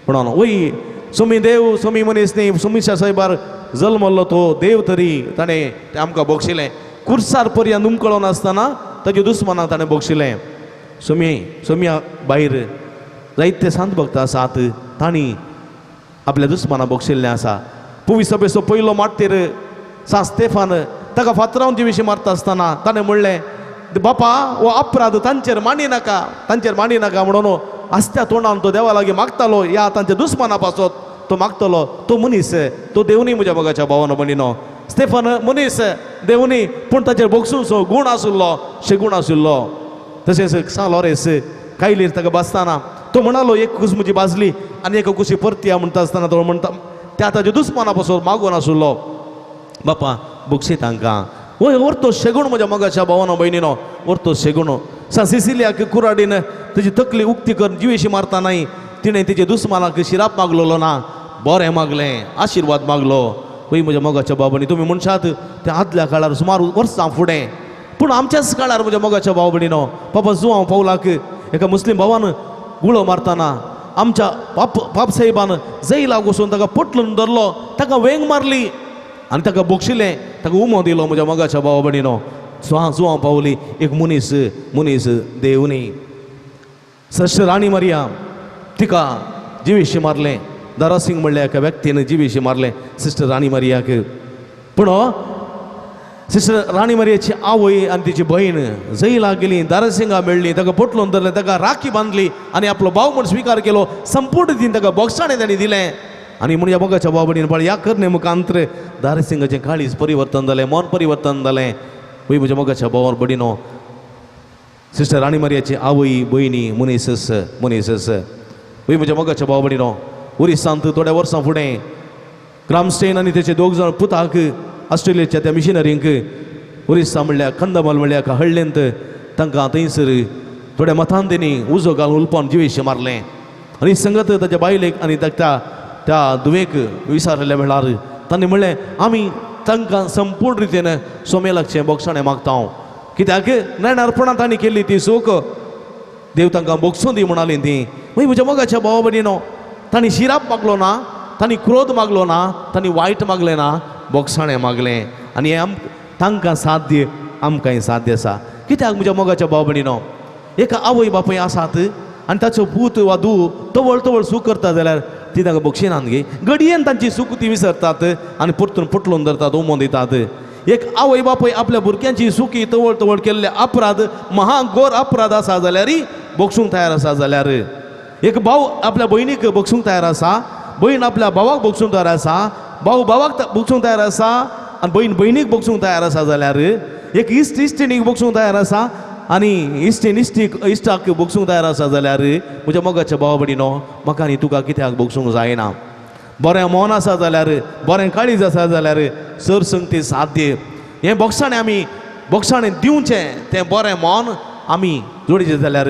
म्हणून, वय सुमी देव सुमी मनीस न्ही, सुमीच्या सायबार जल्मल्लो तो देव तरी ताणें आमकां बक्षिलें. कुर्सार पर्यंत उमकळो नासतना ताज्या दुस्मानाक ताणें बक्षिलें. सुमी सुमया भायर जायते सांत भक्त आसात, तांणी आपल्या दुस्मानाक बक्षिल्लें आसा. पुवी सभेचो पयलो मार्तीर सांत स्तेफान ताका फातरावन जिविशी मारता आसतना ताणें म्हणलें, बापा हो अपराध तांचेर मांडी नाका, तांचेर मांडी नाका म्हणून आसत्या तोंडान तो देवा लागीं मागतालो. ह्या तांच्या दुस्माना पासत तो मागतलो. तो मनीस तो देवनी म्हज्या मोगाच्या भावानो भयणीनो, स्तेफान मनीस देवनी, पूण ताचेर बक्षूंचो गूण आशिल्लो, शेगूण आशिल्लो. तशेंच सा लॉरेस कायलीर ताका भाजतना तो म्हणालो, एक कूस म्हजी भाजली आनी एका कुशी परती या म्हणटा आसतना तो म्हणटा त्या ताच्या दुस्माना पासून मागून आशिल्लो, बापा बक्षी तांकां. वय व्हरतो शेगूण म्हज्या मोगाच्या भावानो भयणीनो, व्हरतो शेगूण. सा सिसिलियाक कुराडीन ताजी तकली उक्ती करून जिवेशी मारता न्हय, तिणें तिचे दुस्मानाक शिराप मागलेलो ना, बरें मागलें, आशिर्वाद मागलो. वय म्हज्या मोगाच्या भाव भयणी, तुमी म्हणशात त्या आदल्या काळार सुमार वर्सां फुडें, पूण आमच्याच काळार म्हज्या मोगाच्या भाव भयणीनो, बाबा जुवांव पावलाक एका मुस्लीम भावान गुळो मारतना आमच्या पाप साहेबान जैलाक वचून ताका पोटलून धरलो, ताका वेंग मारली आनी ताका बक्षिलें, ताका उमो दिलो. म्हज्या मोगाच्या भावा भयणीनो, जुवां पावली एक मनीस, मनीस देवनी श्रेष्ठ राणी मारिया तिका जिविशी मारलें. दारासिंग म्हणल्या एका व्यक्तीन जिविशी मारलें सिस्टर राणी मारियाक. पूण सिस्टर राणी मारियाची आवय आनी तिची भयण जैलाक गेली, दारासिंगा मेळ्ळी, ताका पोटलून धरलें, ताका राखी बांदली आनी आपलो भाव म्हूण स्विकार केलो. संपूर्ण दिन ताका बोगसाणें ताणें दिलें. आनी म्हूण ह्या मोगाच्या भाव भयणीन पळय, ह्या करणे मुखांतर दारासिंगाचें काळीज परिवर्तन जालें, मन परिवर्तन जालें. वय म्हज्या मोगाच्या भावार भयणीनो, सिस्टर राणी मारियाची आवय भयणी मनीसस, मनीसस. वय म्हज्या मोगाच्या भाव भयणीनो, ओरिसांत थोड्या वर्सां फुडें ग्रामस्टेन आनी तेचे दोग जाण पुताक ऑस्ट्रेलियेच्या त्या मिशनरींक ओरिसा म्हणल्यार कंदमाल म्हणल्यार एका हळ्ळेंत तांकां थंयसर थोड्या मतांतनी उजो घालून उलपान जिवेशें मारलें. आनी संगत ताच्या बायलेक आनी ताका त्या धुवेक विचारलें वेळार तांणी म्हणलें, आमी तांकां संपूर्ण रितीन सोमेलाचें बोगसाणें मागता, कित्याक नेणारपणां तांणी केल्ली ती चूक देव तांकां बोगसूं दी म्हणाली ती. मागीर म्हज्या मोगाच्या भावा भयणीनो, तांणी शिराप मागलो ना, तांणी क्रोध मागलो ना, तांणी वायट मागलें ना, बोगसाणें मागलें. आनी हें तांकां साध्य, आमकांय साध्य आसा. कित्याक म्हज्या मोगाच्या भाव भयणीनो, एका आवय बापूय आसात आनी ताचो पूत वा धूव तवळ तवळ चूक करता जाल्यार ती तांकां बक्षिनात गे, घडयेन तांची चूक ती विसरतात आनी परतून पोटलून धरतात, उमोन दितात. एक आवय बापूय आपल्या भुरग्यांची सुकी तवळ तवळ केल्ले अपराध महाघोर अपराध आसा जाल्यारय बक्षूंक तयार आसा जाल्यार, एक भाव आपल्या भयणीक बक्षूंक तयार आसा, भयण आपल्या भावाक बक्षूंक तयार आसा, भाव भावाक बक्षूंक तयार आसा आनी भयण भयणीक बक्षूंक तयार आसा जाल्यार, एक इश्ट इश्टिणीक बक्षूंक तयार आसा आनी इश्टीण इश्टीक इश्टाक बक्षूंक तयार आसा जाल्यार, म्हज्या मोगाच्या भावा भयणीनो, म्हाका आनी तुका कित्याक बक्षूंक जायना? बरें मन आसा जाल्यार, बरें काळीज आसा जाल्यार सर संगती साध्य. हें बोगसाणें आमी बोगसाणें दिवचें, तें बरें मन आमी जोडीचें जाल्यार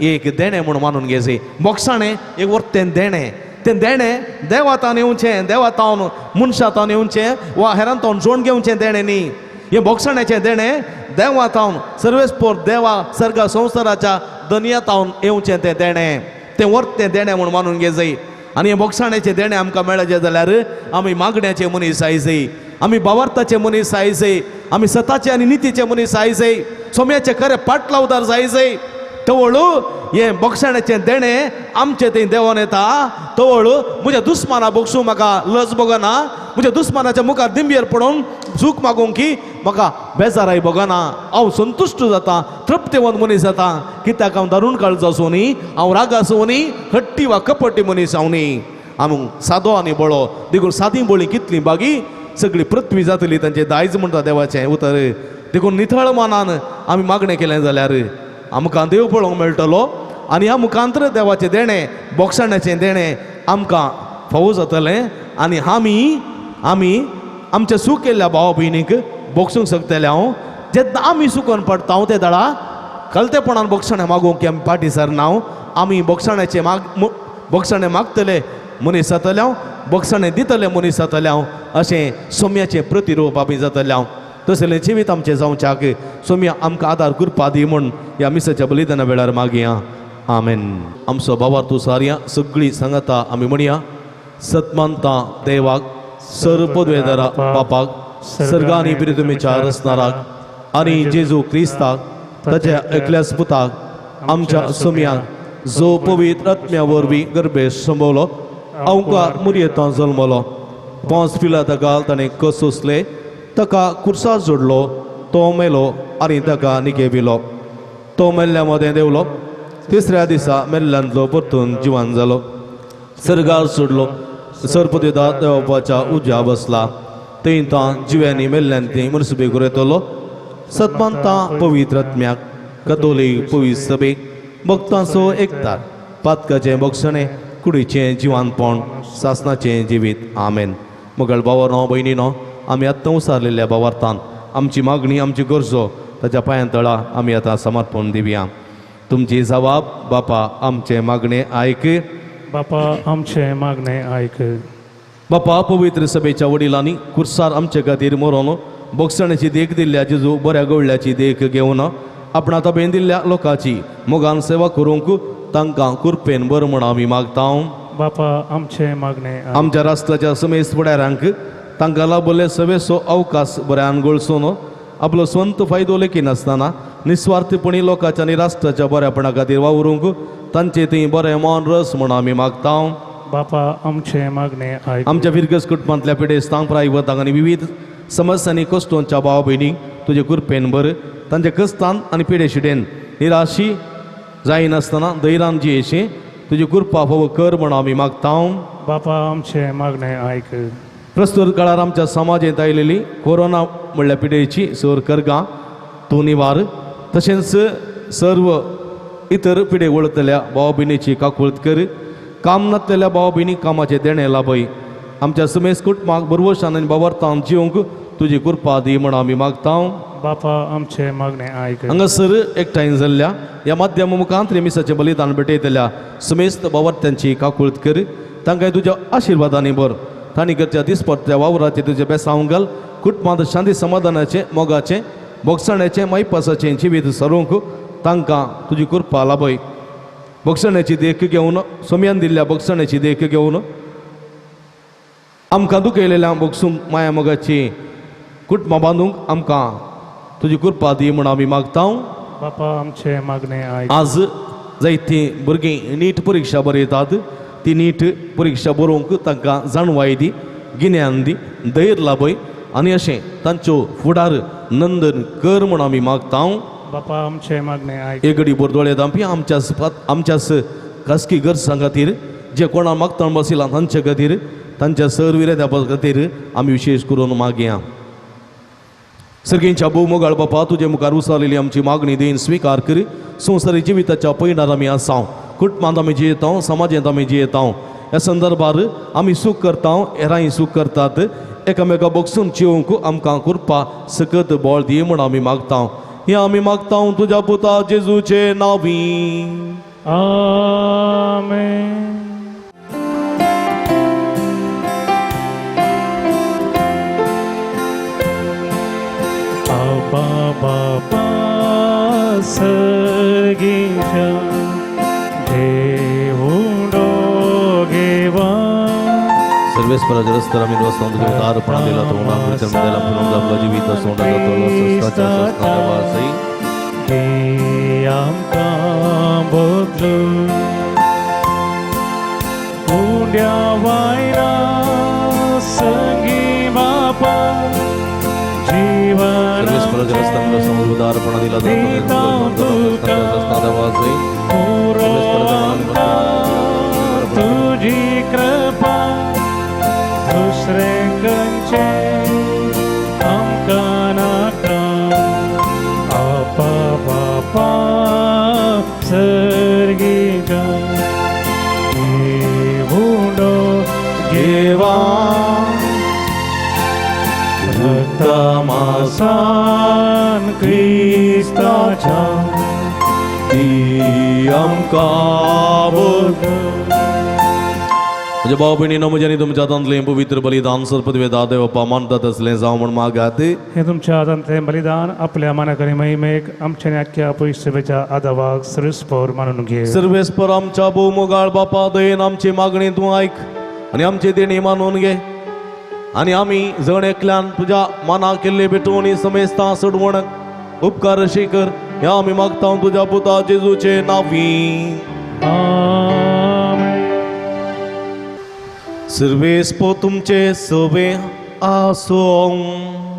एक देणें म्हूण मानून घेवचें. बोगसाणें एक वर्तें देणें, तें देणें देवा तावन येवचें, देवा तावन मनशा तावन येवचें वा हेरां तावन जोड घेवचें देणें न्ही. हें बोगसण्याचें देणें देवा तावन सर्वेस्पोर देवा सर्गा संवसाराच्या दनया तावन येवचें तें देणें, तें वर्तें देणें म्हूण मानून घे जाय. आनी हें बोगसाण्याचें देणें आमकां मेळचें जाल्यार आमी मागण्याचे मनीस आयजय, आमी बावार्थाचे मनीस आयजय, आमी सताचे आनी नितीचे मनीस आयजय, सोम्याचे खरे पाटलावदार जायजय. तवळ हें बोगसाण्याचें देणें आमचें थंय देंवोन येता. तवळ म्हज्या दुस्माना बोगसूं म्हाका लज भोगना, म्हज्या दुस्मानाच्या मुखार दिंबयेर पडून चूक मागूंक की म्हाका बेजाराय भोगना, हांव संतुश्ट जाता, तृप्तेवंत मनीस जाता. कित्याक हांव दारून काळजो आसूं न्ही, हांव राग आसूं न्ही, हट्टी वा कपटी मनीस हांव न्ही, हांव सादो आनी बळो. देखून सादी बळी कितली बागी सगळी पृथ्वी जातली तांचें दायज म्हणटा देवाचें उतर. देखून नितळ मनान आमी मागणें केलें जाल्यार आमकां देव पळोवंक मेळटलो आनी ह्या मुखांतर देवाचें देणें बोगसाण्याचें देणें आमकां फावो जातलें आनी आमी आमी आमच्या सूख केल्ल्या भावा भयणीक बोगसूंक शकतले. हांव जेन्ना आमी सुकोन पडटा ते दळा कलतेपणान बोगसाणें मागूंक की आमी फाटीं सरना, आमी बोगसाण्याचें बोगसाणें मागतले मनीस जातले हांव, बोगसाणें दितले मनीस जातले हांव, अशें सोम्याचें प्रतिरूप आमी जातले हांव. तसलें जिवीत आमचें जावच्याक सोम्या आमकां आदार करपा दी म्हूण ह्या मिसाच्या बलिदाना वेळार मागया. आमेन. आमचो बाबा तूं सारया सगळीं सांगाता आमी म्हणया, सतमानता देवाक सर पदवेदारा बापाक सर्गा आनी पिरितुमेच्या रचणाराक आनी जेजू क्रिस्ताक ताच्या एकल्याच पुताक आमच्या सोम्याक जो पवित्र आत्म्या वरवीं गर्भे संभवलो, अवका मुरयेंत जल्मलो, 5 पिलाता ताणें कस सोंसले, ताका कुर्सा जोडलो, तो मेलो आनी ताका निके पिलो, तो मेल्ल्या मदें देंवलो, तिसऱ्या दिसा मेल्ल्यांतलो परतून जिवान जालो, सर्गार सोडलो, सरपतीदा देवपाच्या उज्या बसला, थंय तां जिव्यांनी मेल्ल्यान ती मनसुबे येतलो. सतमानता पवित्र आत्म्याक कतोलीक पवित्र सभेक भक्तांचो एकतार पातकाचें बोगसणें कुडीचें जिवानपण सासनाचें जिवीत. आमेन. मगळ भावानो भयणीनो, आमी आत्तां उसारलेल्या भावार्थान आमची मागणी आमची गरजो ताच्या पांयां तळा आमी आतां समर्पण दिवया. तुमची जबाब बापा आमचें मागणें आयक, बापा आमचें मागणें आयक. बापा पवित्र सभेच्या वडिलांनी कुर्सार आमचे खातीर मरोन बोगसण्याची देख दिल्ल्या जेजू बऱ्या गवळ्याची देख घेवन आपणा ताबेन दिल्ल्या लोकांची मोगान सेवा करूंक तांकां कुरपेन बरें म्हण आमी मागता. बापा आमचें मागणें. आमच्या राष्ट्राच्या समेस्त फुडाऱ्यांक तांकां लाभले सवेचो अवकाश बऱ्यान गळसून आपलो स्वंत फायदो लेखिनासतना निस्वार्थपणी लोकांच्या आनी राष्ट्राच्या बऱ्यापणा खातीर वावरूंक तांचे थंय बरें मन रस म्हण आमी मागता. बापा आमचें मागणें आयक. आमच्या फिरगस कुटुंबांतल्या पिडेस्तांक प्रायवतांक आनी विविध समस्यांनी कश्टोंच्या भाव भयणींक तुजे कृपेन बर तांच्या कश्टान आनी पिडेशिडेन निराशी जायनासतना धैर्यान जियेशी तुजी कृपा फावो कर म्हण आमी मागता. बापा आमचें मागणें आयक. प्रस्तुत काळार आमच्या समाजेंत आयलेली कोरोना म्हणल्या पिडेची सर करगां तूं निवार, तशेंच सर्व इतर पिडे वळतल्या भाव भयणीची काकूळत कर, काम नासलेल्या भाव भयणीक कामाचें देणें लाभय, आमच्या समेस्त कुटुंबाक बरवशान आनी बावरतान जिवंक तुजी कृपा दी म्हण आमी मागता. बापा आमचें मागणें आयक. हांगासर एकठांय जाल्ल्या ह्या माध्यमा मुखांत मिसाचें बलिदान भेटयतल्या समेस्त बावरत्यांची काकूळत कर, तांकां तुज्या आशिर्वादांनी भर, तांणी करच्या दिसपट्ट्या वावराचें तुजें बेसांव घाल, कुटुंबांत शांती समाधानाचें मोगाचें बोगसण्याचें मायपासाचें जिवीत सरूंक तांकां तुजी कृपा लाभय. बोगसण्याची देख घेवन सोम्यान दिल्ल्या बोगसण्याची देख घेवन आमकां दुखयलेल्या बोगसूंक माया मोगाची कुटुंबां बांदूंक आमकां तुजी कृपा दी म्हूण आमी मागता. बापा आमचें मागणें आयक. आज जायतीं भुरगीं नीट परिक्षा बरयतात, ती नीट परिक्षा बरोवंक तांकां जाणवाय दी, गिन्यान दी, धैर्य लाभय आनी अशें तांच्यो फुडार नंदन कर म्हूण आमी मागता. बापा आमचें मागणें आयक. एक घडी दोळे धांपी आमच्याच खासगी गरजां खातीर जे कोणा मागता बशिल्ला तांचे खातीर तांच्या सर विरोधा खातीर आमी विशेश करून मागया. सर्गींच्या भोव मोगाळ बापा, तुजे मुखार उसारलेली आमची मागणी देन स्विकार कर. संवसारी जिविताच्या पयणार आमी आसा, कुटुंबांत आमी जियेता, समाजांत आमी जियेता. ह्या संदर्भार आमी सूख करता, हेरांय सूख करतात, एकामेका बगसून जिवंक आमकां कृपा सकत बळ दी म्हूण आमी मागता. हें आमी मागता तुज्या पुता जेजूचे नांवी. आमेन. बापा सर्गीच्या देवुडो घेवा सर्वेस्पराच्या रस्त्यार आमी वचून तुज्या उदारपणा दिला तो उणाक दिला पुनः आपला जिवीत सोडा जातलो सस्ताच्या सस्ताच्या वासई ती आमकां बदलू उंड्या वायरा संगी बापा जीवन सर्वेस्पराच्या रस्त्यार आमी वचून उदारपणा दिला तो सस्ताच्या वासई पुरो आमकां तुजी कृपा दुसरे खंयचे आमकां नाका आपा बापा सर्गीच्या देवुडो घेवा रक्तमासान क्रिस्ताच्या ती आमकां म्हज्या भाव भयणीनो म्हज्या आनी तुमच्या हातांतलें पवित्र बलिदान सरपदवे देवपा मानतात असलें जावं म्हूण मागात. हे तुमच्या हातांतलें बलिदान आपल्या मानाकरी महिमेक आमच्या आनी आख्ख्या पयशेच्या आदावाक सर्वेस्पर मानून घे. सर्वेस्पर आमच्या भोवमोगाळ बापा दयेन आमची मागणी तूं आयक आनी आमची देणी मानून घे आनी आमी जण एकल्यान तुज्या मना केल्ले भेटवणी समेस्तां सोडवण उपकार अशी कर ह्या आमी मागता तुज्या पुता जेजूचे नांवी. आमेन. सर्वेस्पर तुमचे सवे आसों.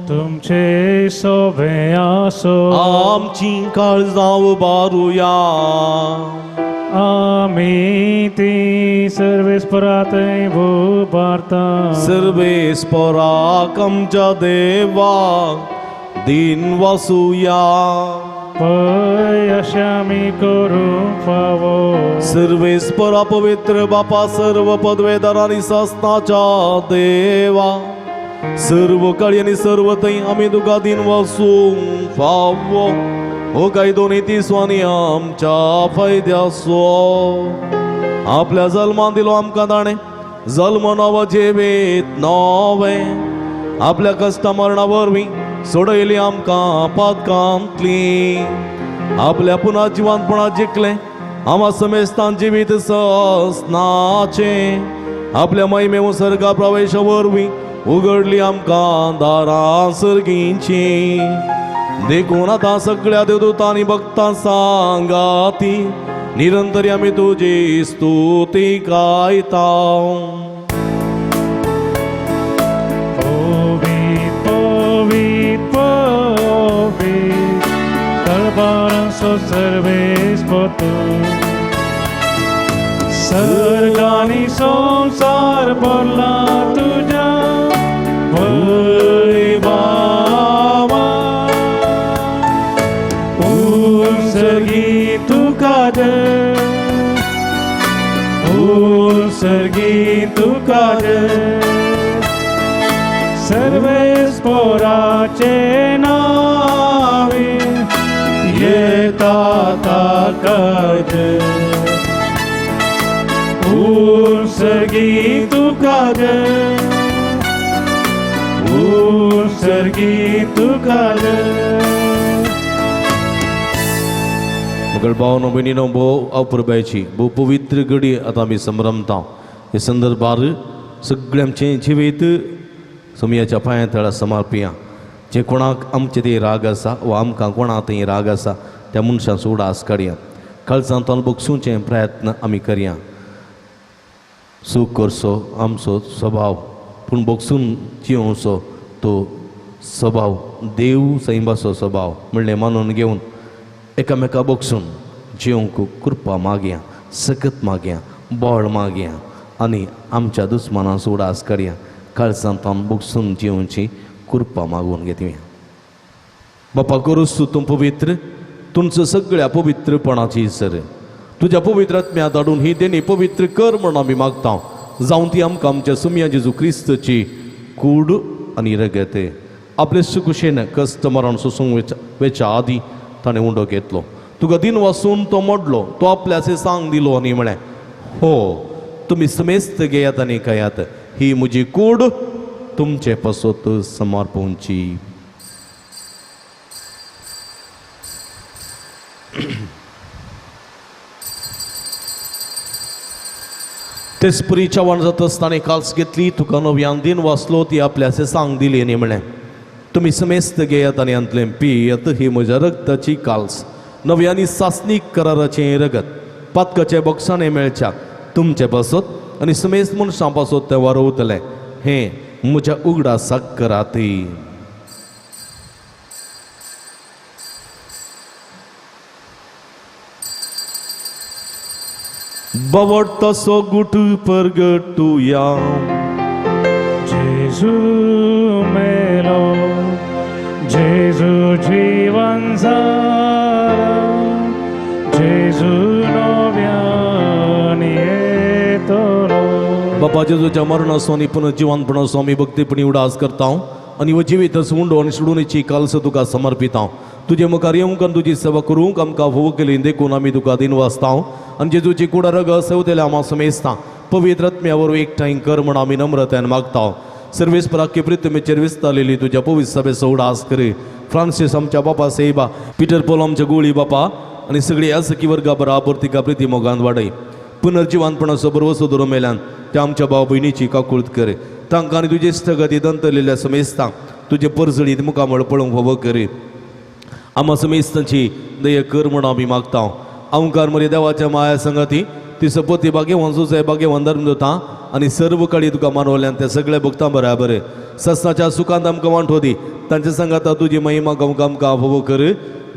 तुमचे सोबे आसो. आमची काळजां उबारुया. आमी ती सर्वेस्परातय उबारता. सर्वेस्पराक आमच्या देवाक दिन वासुया. पळय अशें आमी करूंक फावो. सर्वेस्परा पवित्र बापा सर्व पदवेदार आनी सस्नाच्या देवा सर्व काळी आनी सर्व थंय आमी तुका दिन वासूंक फावो. हो कायदो नीती आनी आमच्या फायद्याचो आपल्या जल्मान दिलो आमकां ताणें जल्म नवो जिवीत नवें आपल्या कश्टा मरणा वरवीं सोडयली आमकां पातकांतली आपल्या पुना जिवानपणा जिखलें आमा समेस्तान जिवीत सस्नाचें आपल्या महिमेव सर्गा प्रवेशा वरवीं उगडली आमकां दारां सर्गींची. देखून आतां सगळ्या देवदूतांनी भक्तां सांगाती निरंतर आमी तुजी स्तुती गायता. पवित पवित पवित दरबारांचो सर्वेस्पर तूं सर्ग आनी संवसार भरला तुज्या वैभावान. उत्सर्गी तुका जय उत्सर्गी तुका जय सर्वेस्पराचे नावे येता ताका जय उत्सर्गी तुका जय उत्सर्गी तुका जय. मगळ भावनो भयणीनो भोव अपुरबायची भोव पवित्र घडी आतां आमी संभ्रमता. हे संदर्भार सगळें आमचें जिवीत समयाच्या पांया तळा समर्पिया. जे कोणाक आमचे ते राग आसा वा आमकां कोणा थंय राग आसा त्या मनशांचो उडास काडया. काळजांतल्यान बगसूचें प्रयत्न आमी करया. सूख करचो आमचो स्वभाव पूण बगसून जियोवचो तो स्वभाव देव सैमाचो स्वभाव म्हणलें मानून घेवन एकामेका बगसून जिवंक कृपा मागया सकत मागया बळ मागया आनी आमच्या दुस्मानांचो उडास काडया. काळजांतल्यान बगसून जिवची कृपा मागून घेतया. बापा करूस तूं पवित्र तुमचो सगळ्या पवित्रपणाची सर तुज्या पवित्र आत्म्या धाडून ही देणी पवित्र कर म्हूण आमी मागता. जावं ती आमकां आमच्या सुमया जेजू क्रिस्तची कूड आनी रगत. आपले सुकुशेन कश्ट मरण सोसूंक वेच्या आदी ताणें उंडो घेतलो. तुका दिन वासून तो मोडलो तो आपल्याचे सांग दिलो आनी म्हळें हो तुमी समेस्त घेयात आनी खायात ही म्हजी कूड तुमचे पासत समर्पणची. तेचपरी चव्हाण जातच ताणें काल्स घेतली, तुका नव्यान दिन वाचलो, ती आपल्या सांग दिली आनी म्हणलें, तुमी समेस्त घेयात आनी हांतलें पियेत, ही म्हज्या रक्ताची काल्स, नव्यानी सासणीक कराराचें रगत, पातकाचे बोक्साणें मेळच्या तुमचे पासत आनी समेस्त मनशां पासत तें वारोवतलें, हें म्हज्या उगडासाक करात. बावड तसो गुट परगटुया. जेजू मेलो, जेजू जीवन जाला, जेजू नव्यान येतलो. बापा जेजूच्या मरणाचो आनी पुनर्जिवनपणाचो आमी भक्तीपणी उडास करता आनी हो जिवीत उंडो आनी सोडूनची कालस तुका समर्पिता. तुजे मुखार येवंक आनी तुजी सेवा करूंक आमकां फोव केली देखून आमी तुका दिन वाचता आनी जेजूची कुडा रगत सेवतेल्या आमा समेस्ता पवित्र आत्म्या वरवीं एकठांय कर म्हण आमी नम्रतायेन मागता. सर्वेस पराख्य प्रितमेचेर विस्तारलेली तुज्या पवित्र सभेचो उडास कर. फ्रांसीस आमच्या बापा सेबा, पिटर पोल आमच्या गोळी बापा आनी सगळी यासकी वर्गा बराबर तिका प्रिती मोगान वाडय. पुनर्जिवानपणाचो बरवसो धरून मेल्यान त्या आमच्या भाव भयणीची काकूळत कर. तांकां आनी तुजे स्थगती दंतलेल्या समेस्तांक तुजे परजळीत मुखामळ पळोवंक फावो कर. आमा समेस्तांची दया कर म्हण आमी मागता. अंकार मरे देवाच्या माया संगती ती सपती भाग्यवान सुसाय भाग्यवान धर्म दिता आनी सर्व काळी तुका मानवल्यान त्या सगळ्या भक्तां बराबर सस्नाच्या सुखांत आमकां वांटो दी. तांच्या संगाता तुजी महिमा गावंक आमकां फावो कर.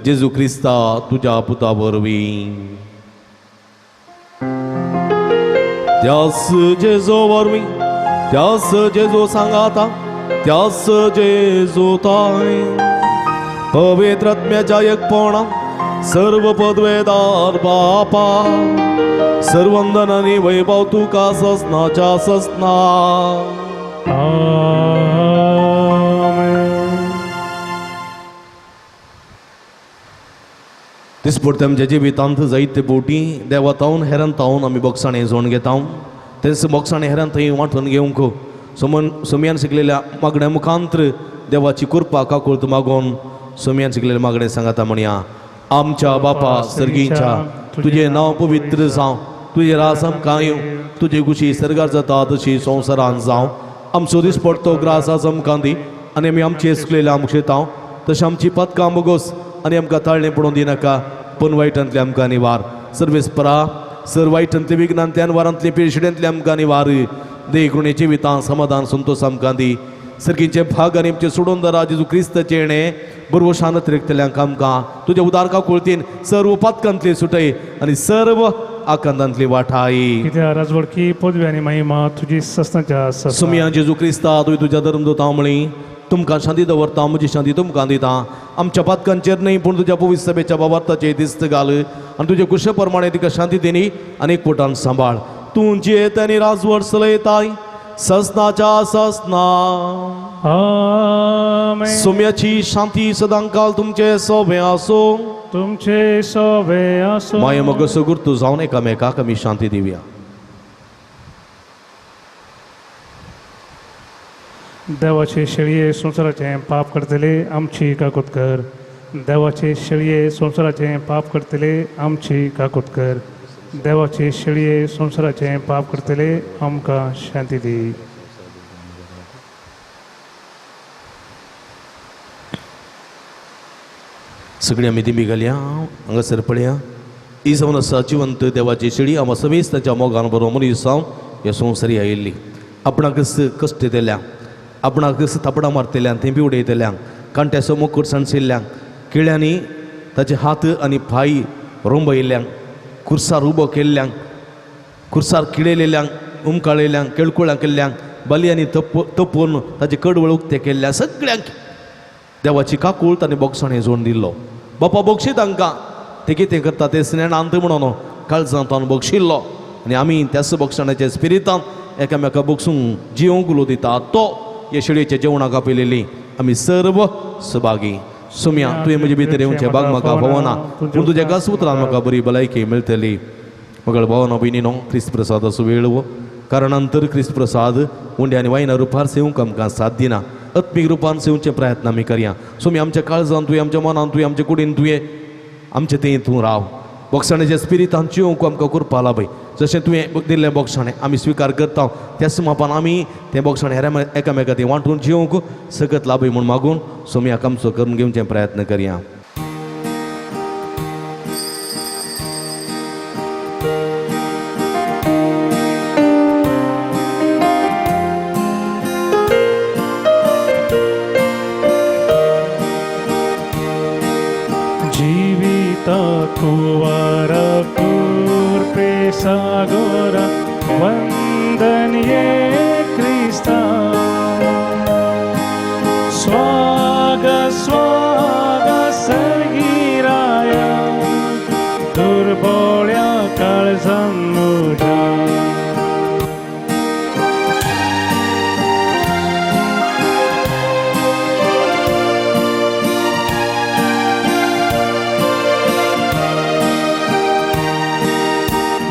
जेजू क्रिस्ता तुज्या पुता वरवीं. त्यास जेजो वरवीं, त्यास जेजो सांगाता, त्यास जेजो ताय पवित्र आत्म्याच्या एकपणा सर्व पदवेदार बापा सर्वंदन आनी वैभव तुका ससनाच्या ससना. आमेन. दिसपडते आमच्या जिवितांत जायते बोटी देवा तावन हेरान तावन आमी बोगसाणें जोड घेता. तेंच बोगसाणें हेरान थंय वांटून घेवंक सोमन सोमयान शिकलेल्या मागण्या मुखांत्र देवाची कृपा काकुळत मागोवन सोमयान शिकलेल्या मागणें सांगाता म्हणया. आमच्या बापा सर्गीच्या, तुजें नांव पवित्र जावं, तुजें रास आमकां येवं, तुजे खुशी सर्गार जाता तशी संवसारान जावं. आमचो दीस पडतो ग्रास आज आमकां दी आनी आमी आमचे सुकलेल्या आमकां शितांव तशें आमची पदकां बोगोस आनी आमकां ताळणें पडोवन दिनाका, पूण वायटांतले आमकां निवार. सर्वेस परा सर वायटांतले विघ्नांतल्यान वारांतले पिळशिड्यांतले आमकां निवार. देखून जिवितां समाधान संतोष आमकां दी. सर्गीचे भाग आनी आमचे सोडून दरा जेजू क्रिस्ताचें येणें बरवो शांत रिकतल्यांक आमकां तुज्या उदार काकुळतीन सर्व पातकांतली सुटय आनी सर्व आकांतांतली वाठाय. कित्याक राजवडकी पदवी आनी महिमा तुजी ससनाच्या ससना. सुमया जेजू क्रिस्ता तुवें तुज्या धर्म दोता म्हळी तुमकां शांती दवरता, म्हजी शांती तुमकां दिता. आमच्या पातकांचेर न्हय पूण तुज्या पवित्र सभेच्या बाबार्थाचेर दिस्त घाल आनी तुजे कुशे प्रमाणे तिका शांती दिनी आनी एकवटान सांबाळ. तूं जियेत आनी राजवट चलयताय ससनाच्या ससना. आमेन. सोम्याची शांती सदांकाल तुमचे सोबे आसो. तुमचे सोबे आसो. माये मग सगुर्तू जावन एकामेकाक आमी शांती दिवया. देवाचे शेळये संवसाराचें पाप करतले आमची काकूत कर. देवाचे शेळये संवसाराचें पाप करतले आमची काकूत कर. देवाचे शेळये संवसाराचें पाप करतले आमकां शांती दी. सगळी आमी दिंबी घालया हांगासर पळया. ही जावन आसा जिवंत देवाची शेळी आमा समेस्त ताच्या मोगान बरो मनीस जावन ह्या संवसारी आयिल्ली. आपणाक कश्ट दिल्या, आपणाक थापडां मारतल्यांक, थेंबी उडयतल्यांक, कांट्याचो मुकुट सांडशिल्ल्यांक, किळ्यांनी ताचे हात आनी पांय रोंबयिल्ल्यांक, कुर्सार उबो केल्ल्यांक, कुर्सार किळयलेल्यांक, उमकाळयल्यांक, केळकुळां केल्ल्यांक, बलयांनी तपून ताचे कडवळ उक्ते केल्ल्या सगळ्यांक देवाची काकूळ आनी बोगसाणें जोडून दिल्लो. बापा बोगशी तांकां ते कितें करता ते स्नेहांत म्हणून काळजांत बोगशिल्लो आनी आमी त्याच बोगसाण्याच्या स्पिरितान एकामेका बोगसूंक जिवंक उलो दिता. तो ह्या शेळयेच्या जेवणाक आपयलेली आमी सर्व सभागी. सुम्या तुवें म्हजे भितर येवचें बाग म्हाका भोवना, पूण तुज्या एकाच उतरान म्हाका बरी भलायकी मेळटली. मगळ भावना भयणीनो क्रिस्त प्रसादाचो वेळ हो, कारणान तर क्रिस्त प्रसाद उंड्या आनी वायना रुपार सेवंक आमकां साथ दिना. आत्मीक रुपान सेवचे प्रयत्न आमी करया. सोमी आमच्या काळजान तुवें, आमच्या मनान तुवें, आमच्या कुडीन तुवें, आमचे थंय तूं राव. बोगसाणेच्या स्पिरितान जिवंक आमकां कृपा लाभय. जशें तुवें दिल्लें बोगसाणें आमी स्विकार करता त्याच मापान आमी तें बोगसाणें हेर एकामेका ती वांटून जिवंक सकत लाभय म्हूण मागून सोमयाक आमचो करून घेवचें प्रयत्न करया. सागोरा वंदन ये क्रिस्ता स्वाग स्वाग सर्गिराया दुर्बोळ्या काळजान म्हज्या.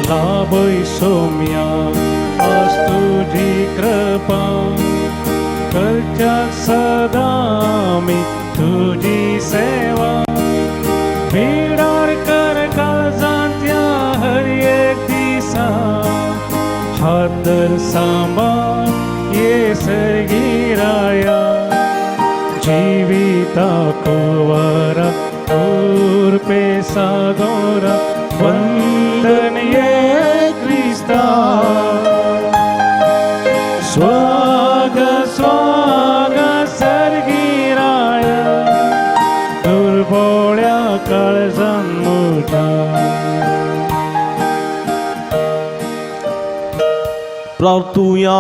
लाभय सोम्या आज तुजी कृपा करच्या सदा मी तुजी सेवा बिडार कर काळजांतल्या हर एक दिसा हात धर सांबाळ ये सर्गिराया जिविता कुवारा उर्पे सागोरा वंदन ये क्रिस्ता स्वाग स्वाग सर्गिराया दुर्बोळ्या काळजान म्हज्या. प्रार्थुया.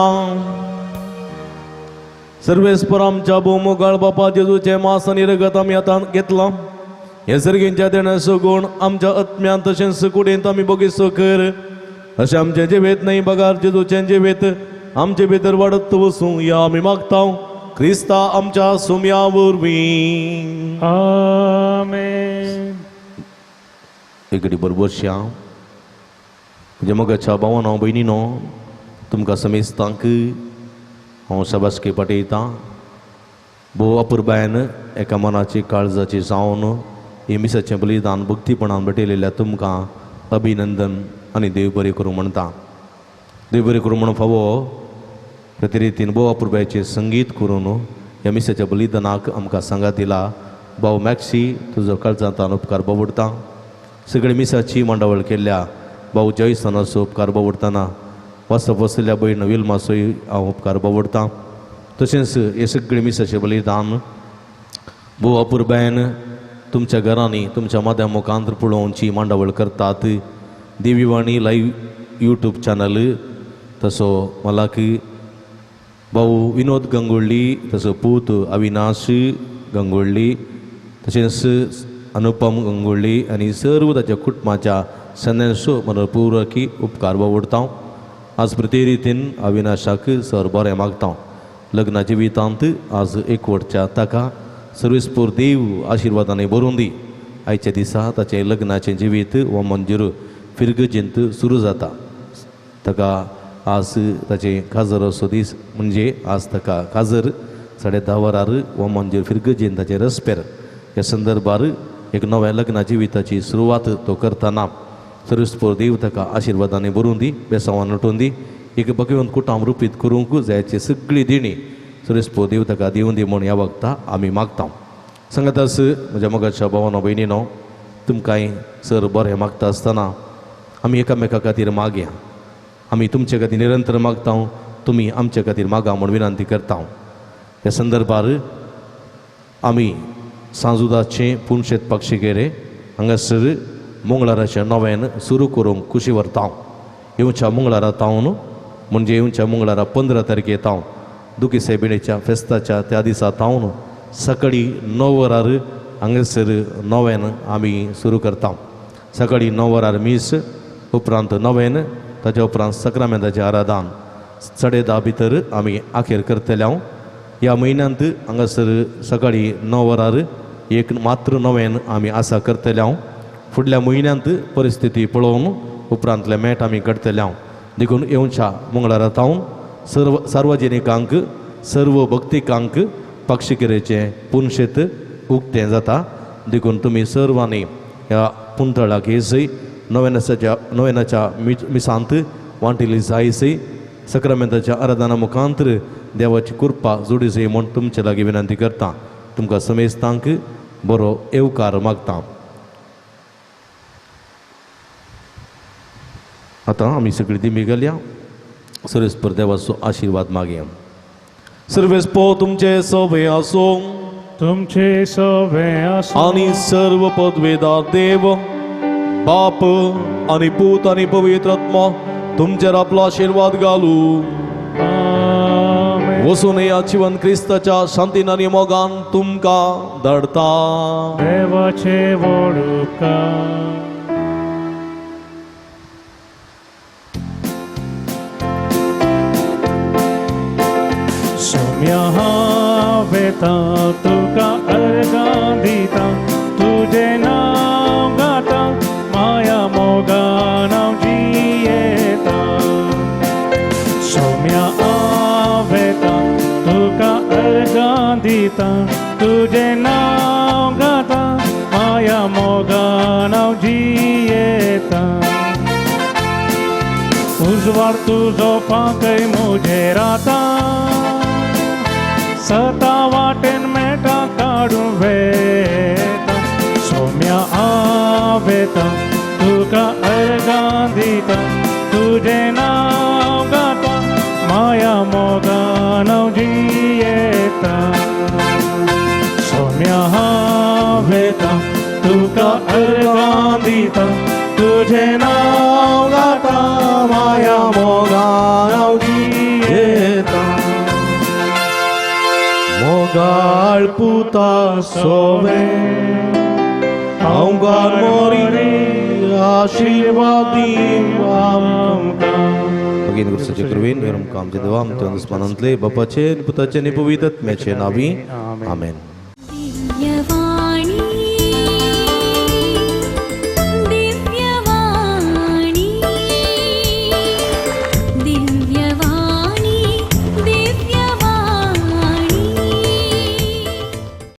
सर्वेस्पर आमच्या भोवमोगाळ बापा जेजूचें मास आनी रगत आमी आतां घेतलां. हे सर्गींच्या देण्याचो गुण आमच्या आत्म्यान तशेंच कुडींत आमी बगीचो कर अशें आमचें जिवेत न्हय बगार जेजूचें जिवेत आमचे भितर वाडत वसूं या आमी मागता क्रिस्ता आमच्या सुम्या वरवीं. आमेन. एकडे बरोबर श्या म्हज्या मोगाच्या भावानो भयणीनो तुमकां समेस्तांक हांव शाबासकी पाठयतां. भोव अपुरबायन एका मनाची काळजाची जावन हे मिसाचें बलिदान भक्तीपणान भेटयलेल्या तुमकां अभिनंदन आनी देव बरें करूं म्हणटा. देव बरें करूं म्हणून फावो प्रतिरितीन भोव अपुरबायचें संगीत करून ह्या मिसाच्या बलिदानाक आमकां सांगात दिला. भाव मॅक्सी तुजो काळजांतान उपकार बावडटा. सगळे मिसाची मांडावळ केल्ल्या भाऊ जयसनाचो उपकार बावडटना वास्तव बसलेल्या भयण विल्माचोय हांव उपकार बावडटा. तशेंच हे सगळे मिसाचें बलिदान भोव अपुरबायन तुमच्या घरांनी तुमच्या माद्या मुखांत पळोवची मांडावळ करतात. देवीवाणी लायव्ह यूट्यूब चॅनल तसो मलाक भाऊ विनोद गंगोळ्ळी तसो पूत अविनाश गंगोळ्ळी तशेंच अनुपम गंगोळ्ळी आनी सर्व ताच्या कुटुंबाच्या सन्यांसो मनपूर्वकी उपकार बावडता. आज प्रति रितीन अविनाशाक सर बरें मागता. लग्ना जिवितांत आज एकवटच्या ताका सर्वेस्पोर देव आशिर्वादांनी भरून दी. आयच्या दिसा ताचें लग्नाचें जिवीत हो मंजूर फिरगजेंत सुरू जाता. ताका आज ताचें काजर असो दीस म्हणजे आज ताका काजर 10:30 वरार हो मंजूर फिरगजेन ताचें रस्पेर ह्या संदर्भार एक नव्या लग्ना जिविताची सुरवात तो करतना सर्वेस्पोर देव ताका आशिर्वादांनी भरून दी, बेसांवान नटून दी, एक भगवंत कुटाम रुपीत करूंक जायची सगळी दिणी सर्वेस्पोर देव ताका दिवन दी म्हूण ह्या वखता आमी मागता. सांगातास म्हज्या मोगाच्या भावानो भयणीनो तुमकांय सर बरें मागता आसतना आमी एकामेका खातीर मागया. आमी तुमचे खातीर निरंतर मागता, तुमी आमचे खातीर मागा म्हूण विनंती करता. ह्या संदर्भार आमी सांजुदाचें पुनशेत पाक्षिकेरे हांगासर मंगळाराचें नव्यान सुरू करूंक खुशी व्हरता. येवच्या मंगळारा तावन म्हणजे येवच्या मंगळारा 15 तारखे तावन दुखी सायबिणीच्या फेस्ताच्या त्या दिसा तावन सकाळी 9 वरार हांगासर नव्यान आमी सुरू करता. सकाळी 9 वरार मीस, उपरांत नव्यान, ताच्या उपरांत सक्रामेंताचें आराधन 10:30 भितर आमी आखेर करतले. हांव ह्या म्हयन्यांत हांगासर सकाळी 9 वरार एक मात्र नव्यान आमी आसा करतले. हांव फुडल्या म्हयन्यांत परिस्थिती पळोवन उपरांतले मेट आमी काडटले. हांव देखून येवच्या मंगळारा तावन सर्व सार्वजनिकांक सर्व भक्तिकांक पाक्षिकेरेचें पुनशेत उक्तें जाता. देखून तुमी सर्वांनी ह्या पुंतळाक येसय नव्यानाच्या नव्यानाच्या मिसांत वांटिली जायसी सक्रामेंताच्या आराधना मुखांतर देवाची कृपा जोडी जाय म्हूण तुमचे लागीं विनंती करता. तुमकां समेस्तांक बरो येवकार मागता. आतां आमी सगळीं दिमी घालया. सर्वेस्पर देवाचो आशिर्वाद मागया. सर्वेस्पो तुमचे सवे आसूं, तुमचे सवे आसूं आनी सर्व पदवेदार देव बाप आनी पूत आनी पवित्र आत्मा तुमचेर आपलो आशिर्वाद घालू. आमेन. वसून ह्या जिवन क्रिस्ताच्या शांतीन आनी मोगान तुमकां धाडता. देवाचे वडुका. सोम्या हांव वेता तुका अर्गां दिता, तुजें नांव गाता, माया मोगान हांव जियेता. सोम्या हांव वेता तुका अर्गां दिता, तुजें नांव गाता, माया मोगान हांव जियेता. उजवाड तुजो पाकय म्हजेर आतां, सता वाटेन मेटा काडून वेता. सोम्या हांव वेता तुका अर्गां दिता, तुजें नांव गाता, माया मोगान हांव जियेता. सोम्या हांव वेता तुका अर्गां दिता, तुजें नांव गाता, माया मोगान हांव जियेता. मोगाळ पुता सोवे हांव मोरी आशिर्वादी आमकां. भगिनी गुरुसाचे कृपेन आमकां आमच्या देवा आमच्या दुस्मानांतले बापाचे पुताचे आनी पवित्र आत्म्याचे नांवी आमेन. दिव्यवाणी.